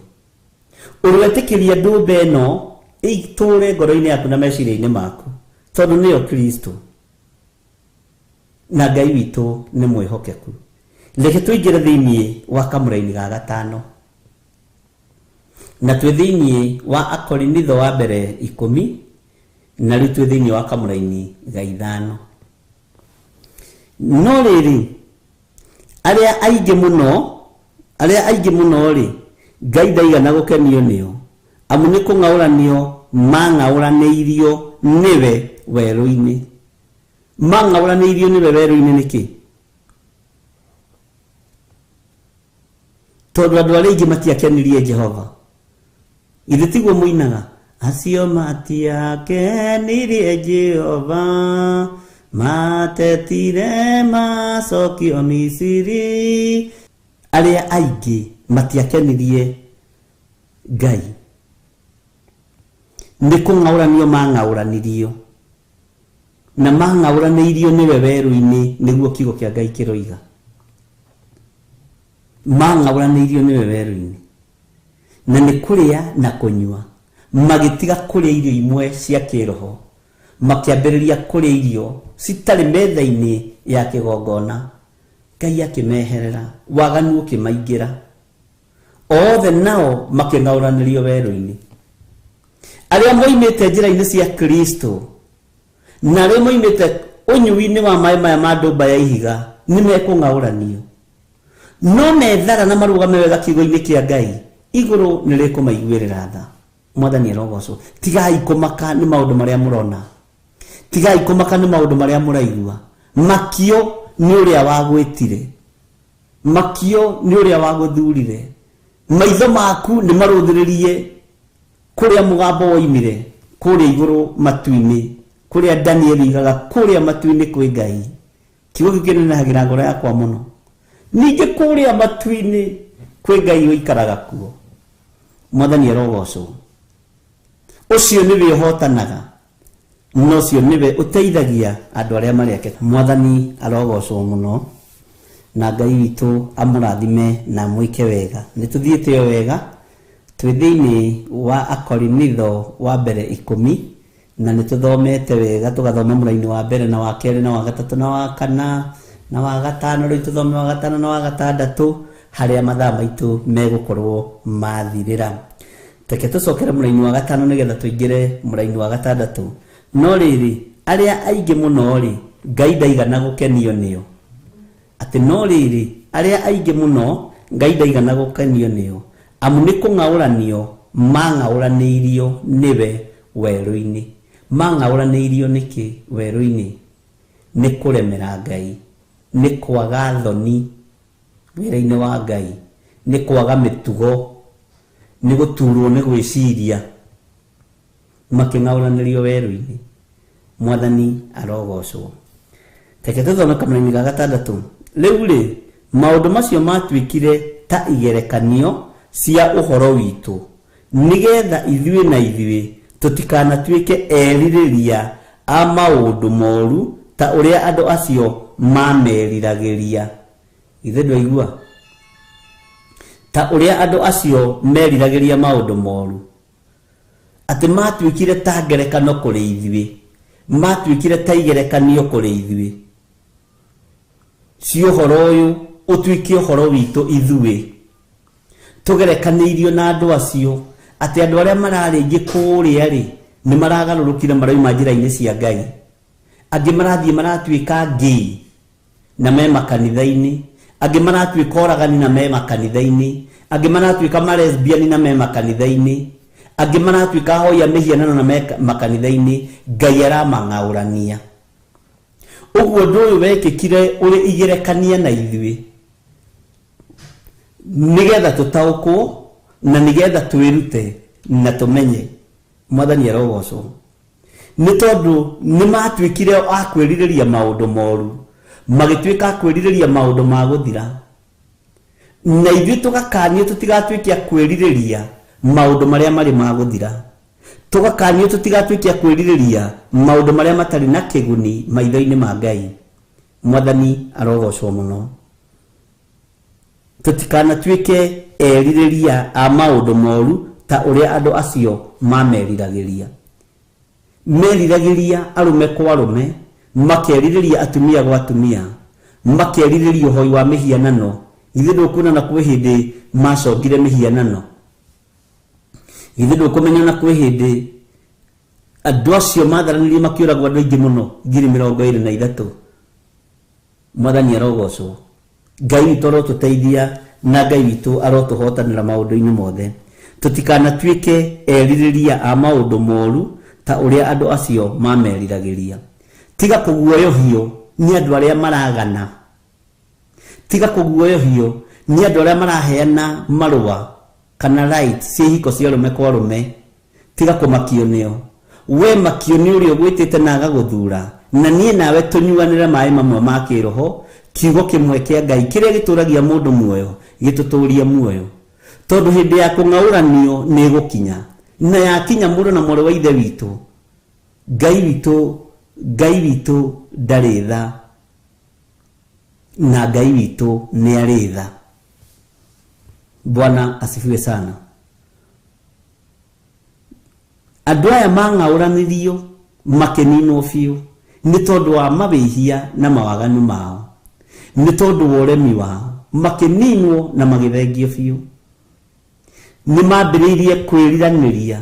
Ũrĩetĩkĩria ndũmba ĩno ĩtũre ngoro-inĩ yaku na meciria-inĩ maku, tondũ nĩyo Kristo. Na Ngai witũ nĩ mwĩhokeku. Reke tũingĩre thĩinĩ wa kamũraini ga gatano. Na twĩ thĩinĩ wa Akorinitho wa mbere 10, na rĩu twĩ thĩinĩ wa kamũraini ga 5. No rĩrĩ, arĩa aingĩ mũno rĩ, Ngai ndaigana gũkenio nĩo, amu nĩ kũng'aũranio mang'aũranĩirio nĩwe werũ-inĩ. Mang'aũranĩirio nĩwe werũ-inĩ nĩkĩ? Tondũ andũ arĩa aingĩ matiakenirie Jehova. Githĩ tiguo mũinaga? Acio matiakenirie Jehova, matetire macokio Misiri. Arĩa aingĩ matiakenirie Ngai. Nĩ kũng'aũranio mang'aũranirio. Na mang'aũranĩirio nĩwe werũ-inĩ, nĩguo kiugo kĩa Ngai kĩroiga. Mang'aũranĩirio nĩwe werũ-inĩ. Na nĩ kũrĩa na kũnyua. Magĩtiga kũrĩa irio imwe cia kĩroho, makĩambĩrĩria kũrĩa irio citarĩ metha-inĩ ya kĩgongona. Ngai akĩmeherera, waganu ũkĩmaingĩra. Othe nao makĩng'aũranĩrio werũ-inĩ. Arĩa moimĩte njĩra-inĩ cia Kristo na arĩa moimĩte ũnyui-inĩ wa maĩ maya ma ndũmba ya ihiga nĩ mekũng'aũranio. No methara na marũgame wega kiugo-inĩ kĩa Ngai, igũrũ nĩ rĩkũmaiguĩrĩra tha. Mwathani arogocwo. Tigai kũmaka nĩ maũndũ marĩa mũrona, tigai kũmaka nĩ maũndũ marĩa mũraigua. Makio nĩ ũrĩa wagwĩtire, makio nĩ ũrĩa wagũthurire. Maitho maku nĩ marũthĩrĩrie kũrĩa mũgambo woimire, kũrĩa igũrũ matu-inĩ, kũrĩa Daniel igaga kũrĩa matu-inĩ kwĩ Ngai. Kiugo gĩkĩ kĩnenehagira ngoro yakwa mũno. Ningĩ kũrĩa matu-inĩ kwĩ Ngai ũikaraga kuo. Mwathani arogocwo. Ũcio nĩwe ũhotanaga, na ũcio nĩwe ũteithagia andũ arĩa marĩ ake. Mwathani arogocwo mũno, na Ngai witũ amũrathime na amwĩke wega. Nĩ tũthiĩte o wega, twĩ thĩinĩ wa Akorinitho wa mbere 10, na nĩ tũthomete wega, tũgathoma mũraini wa mbere na wa kerĩ na wa gatatũ na wa kana na wa gatano, rĩu tũthome wa gatano na wa gatandatũ, harĩa mathaa maitũ megũkorwo mathirĩra. Reke tũcokere mũraini wa gatano nĩgetha tũingĩre mũraini wa gatandatũ. No rĩrĩ, arĩa aingĩ mũno rĩ, Ngai ndaigana gũkenio nĩo. Atĩ no rĩrĩ, arĩa aingĩ mũno Ngai ndaigana gũkenio nĩo, amu nĩ kũng'aũranio mang'aũranĩirio nĩwe werũ-inĩ. Mang'aũranĩirio nĩkĩ werũ-inĩ? Nĩ kũremera Ngai, nĩ kwaga thoni wĩra-inĩ wa Ngai, nĩ kwaga mĩtugo, nĩ gũturwo nĩ gwĩciria, makĩng'aũranĩrio werũ-inĩ. Mwathani arogocwo. Reke tũthome kamũraini ga gatandatũ. Rĩu rĩ, maũndũ macio matuĩkire ta igerekanio cia ũhoro witũ, nĩgetha ithuĩ na ithuĩ tũtikanatuĩke erirĩria a maũndũ moru ta ũrĩa andũ acio mameriragĩria. Ithe ndwaigua? Ta ũrĩa andũ acio meriragĩria maũndũ moru, atĩ matuĩkire ta ngerekano kũrĩ ithuĩ, matuĩkire ta igerekanio kũrĩ ithuĩ cia ũhoro ũyũ, ũtuĩke ũhoro witũ ithuĩ. Tũgerekanĩirio na andũ acio, atĩ andũ arĩa mararĩ aingĩ kũrĩa rĩ, nĩ maragarũrũkire marauma njĩra-inĩ cia Ngai. Angĩ marathiĩ maratuĩka gay na me makanitha-inĩ, angĩ maratuĩka oragani na me makanitha-inĩ, angĩ maratuĩka malesbian na me makanitha-inĩ, angĩ maratuĩka ahoi a mĩhianano na me makanitha-inĩ. Ngai aramang'aũrania. Ũguo ũndũ ũyũ wekĩkire ũrĩ igerekania na ithuĩ, nĩgetha tũtaũkwo na nĩgetha twĩrute na tũmenye. Mwathani arogocwo. Nĩ tondũ nĩ matuĩkire a kwĩrirĩria maũndũ moru, magĩtuĩka a kwĩrirĩria maũndũ ma gũthira. Na ithuĩ tũgakanio tũtigatuĩke a kwĩrirĩria maũndũ marĩa marĩ ma gũthira, tũgakanio tũtigatuĩke a kwĩrirĩria maũndũ marĩa matarĩ na kĩguni maitho-inĩ ma Ngai. Mwathani arogocwo mũno. Tũtikanatuĩke erirĩria a maũndũ moru ta ũrĩa andũ acio mameriragĩria. Meriragĩria arũme kwa arũme, makerirĩria atumia gwa atumia, makerirĩria ũhoi wa mĩhianano. Ithuĩ ndũkuona na kwĩ hĩndĩ macongire mĩhianano. Ithuĩ ndũkũmenya na kwĩ hĩndĩ andũ acio matharanirie makĩũragwo andũ aingĩ mũno, 23,000. Mwathani arogocwo. Ngai witũ arotũteithia na Ngai witũ arotũhotanĩra maũndũ-inĩ mothe. Tũtikanatuĩke erirĩria a maũndũ moru ta ũrĩa andũ acio mameriragĩria. Tiga kũguoyohio nĩ andũ arĩa maragana, tiga kũguoyohio nĩ andũ arĩa maraheana marũa kana rights cia ihiko cia arũme kwa arũme. Tiga kũmakio nĩo. We makio nĩ ũrĩa ũgwĩtĩte na agagũthura, na niĩ nawe tũnyuanĩre maĩ mamwe ma kĩroho, kiugo kĩmwe kĩa Ngai kĩrĩa gĩtũragia mũndũ muoyo, gĩtũtũrie muoyo. Tondũ hĩndĩ ya kũng'aũranio nĩ ĩgũkinya, na yakinya mũndũ na mwarĩ wa ithe witũ, Ngai witũ, Ngai witũ ndarĩ tha, na Ngai witũ nĩ arĩ tha. Bwana asifiwe sana. Andũ aya mang'aũranirio makĩninwo biũ nĩ tondũ wa mawĩhia na mawaganu mao, nĩ tondũ wa ũremi wao, makĩninwo na magĩthengio biũ. Nĩ mambĩrĩirie kwĩriranĩria,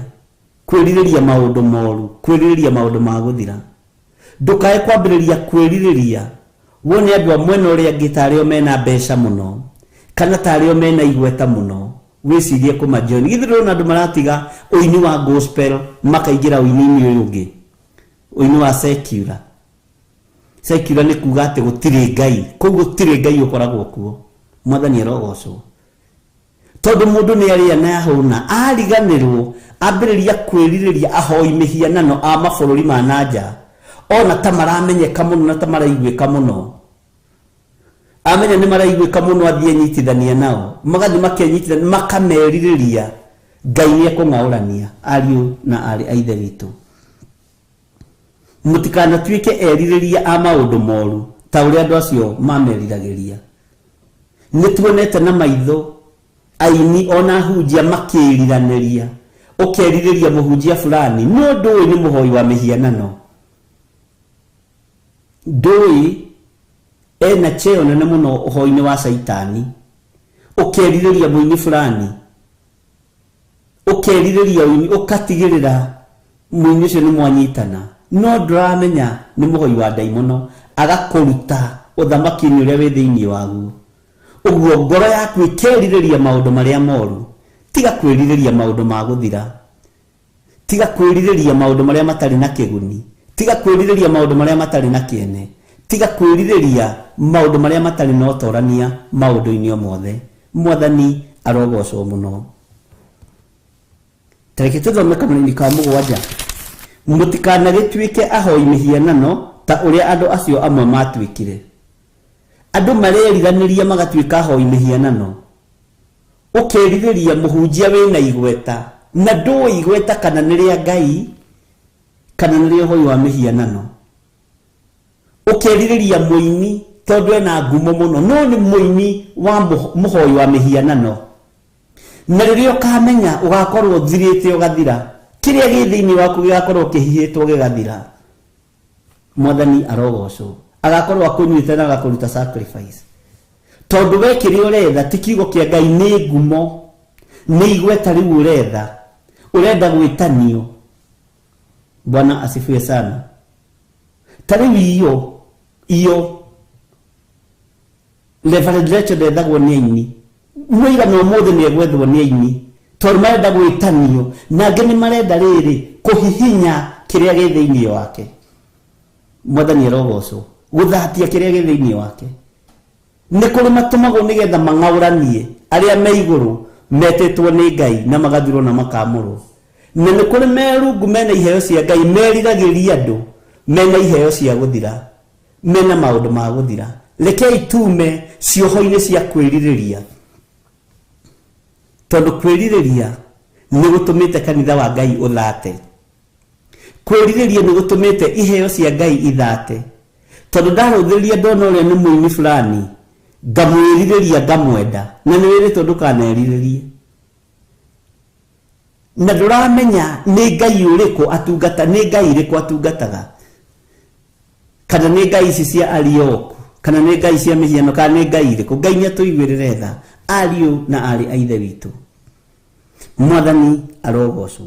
kwĩrirĩria maũndũ moru, kwĩrirĩria maũndũ ma gũthira. Ndũkae kwambĩrĩria kwĩrirĩria wone andũ a mwena ũrĩa angĩ tarĩo mena mbeca mũno, Kana tarĩ o mena igweta mũno wĩcirie kũmajoin. Githĩ ndũrona andũ maratiga ũini wa gospel makaingĩra ũini-inĩ ũyũ ũngĩ, ũini wa secular. Secular nĩ kuga atĩ gũtirĩ Ngai, kũu gũtirĩ Ngai ũkoragwo kuo. Mwathani arogocwo. Tondũ mũndũ nĩ arĩa na ahũna ariganĩrwo ambĩrĩria kwĩrirĩria ahoi mĩhianano a mabũrũri ma nanja, ona ta maramenyeka mũno na ta maraiguĩka mũno. Amenya nĩ maraiguĩka mũno athiĩ anyitithania nao, magathiĩ makenyitithania makamerirĩria. Ngai nĩ ekũng'aũrania ariũ na aarĩ a Ithe witũ. Mũtikanatuĩke erirĩria a maũndũ moru ta ũrĩa andũ acio mameriragĩria. Nĩ tuonete na maitho aini ona ahunjia makĩriranĩria, ũkerirĩria mũhunjia fulani no ndũĩ nĩ mũhoi wa mĩhianano, ndũĩ ena cheo nene mũno ũhoi-inĩ wa caitani. Ũkerirĩria mũini fulani, ũkerirĩria ũini, ũkatigĩrĩra mũini ũcio nĩ mwanyitana, no ndũramenya nĩ mũhoi wa ndaimono, agakũruta ũthamaki-inĩ ũrĩa wĩ thĩinĩ waguo. Ũguo ngoro yaku ĩkerirĩria maũndũ marĩa moru. Tiga kwĩrirĩria maũndũ ma gũthira, tiga kwĩrirĩria maũndũ marĩa matarĩ na kĩguni, tiga kwĩrirĩria maũndũ marĩa matarĩ na kĩene, tiga kwĩrirĩria maũndũ marĩa matarĩ na ũtorania maũndũ-inĩ o mothe. Mwathani arogocwo mũno. Tareke tũthome kamũraini ka 7. Mũtikanagĩtuĩke ahoi mĩhianano ta ũrĩa andũ acio amwe matuĩkire. Andũ mareriranĩria magatuĩka ahoi mĩhianano. Ũkerirĩria mũhunjia wĩna igweta na ndũĩ igweta kana nĩ rĩa Ngai kana nĩ rĩa ũhoi wa mĩhianano. Ũkerirĩria mũini tondũ ena ngumo mũno, no nĩ mũini wa mũhoi wa mĩhianano. Na rĩrĩa ũkamenya ũgakorwo ũthirĩte ũgathira, kĩrĩa gĩ thĩinĩ waku gĩgakorwo kĩhihĩtwo gĩgathira. Mwathani arogocwo. Agakorwo akũnyuĩte na agakũruta sacrifice. Tondũ we kĩrĩa ũretha ti kiugo kĩa Ngai, nĩ ngumo, nĩ igweta rĩu ũretha, ũrenda gwĩtanio. Bwana asifiwe sana. Ta rĩu iyo Reverend Rachel ndethagwo nĩ aini, mũigana ũmũthĩ nĩ egwethwo nĩ aini tondũ marenda gwĩtanio, na angĩ nĩ marenda rĩrĩ kũhihinya kĩrĩa gĩ thĩinĩ wake. Mwathani arogocwo. Gũthatia kĩrĩa gĩ thĩinĩ wake. Nĩ kũrĩ matũmagwo nĩgetha mang'aũranie arĩa me igũrũ metĩtwo nĩ Ngai na magathirwo na makamũrwo. Na nĩ kũrĩ merungu mena iheo cia Ngai meriragĩria andũ mena iheo cia gũthira, mena maũndũ ma gũthira. Rekei tume cioho-inĩ cia kwĩrirĩria, tondũ kwĩrirĩria nĩ gũtũmĩte kanitha wa Ngai ũthate. Kwĩrirĩria nĩ gũtũmĩte iheo cia Ngai ithate, tondũ ndarũthĩrĩria ndona ũrĩa nĩ mũini fulani ngamwĩrirĩria ngamwenda, na nĩ wĩrĩtwo ndũkanerirĩrie. Na ndũramenya nĩ Ngai ũrĩkũ atungata, nĩ Ngai ĩrĩkũ atungataga, kana nĩ Ngai ici cia Arioku, kana nĩ Ngai cia mĩhiano, kana nĩ Ngai ĩrĩkũ. Ngai nĩ atũiguĩrĩre tha, ariũ na aarĩ a Ithe witũ. Mwathani arogocwo.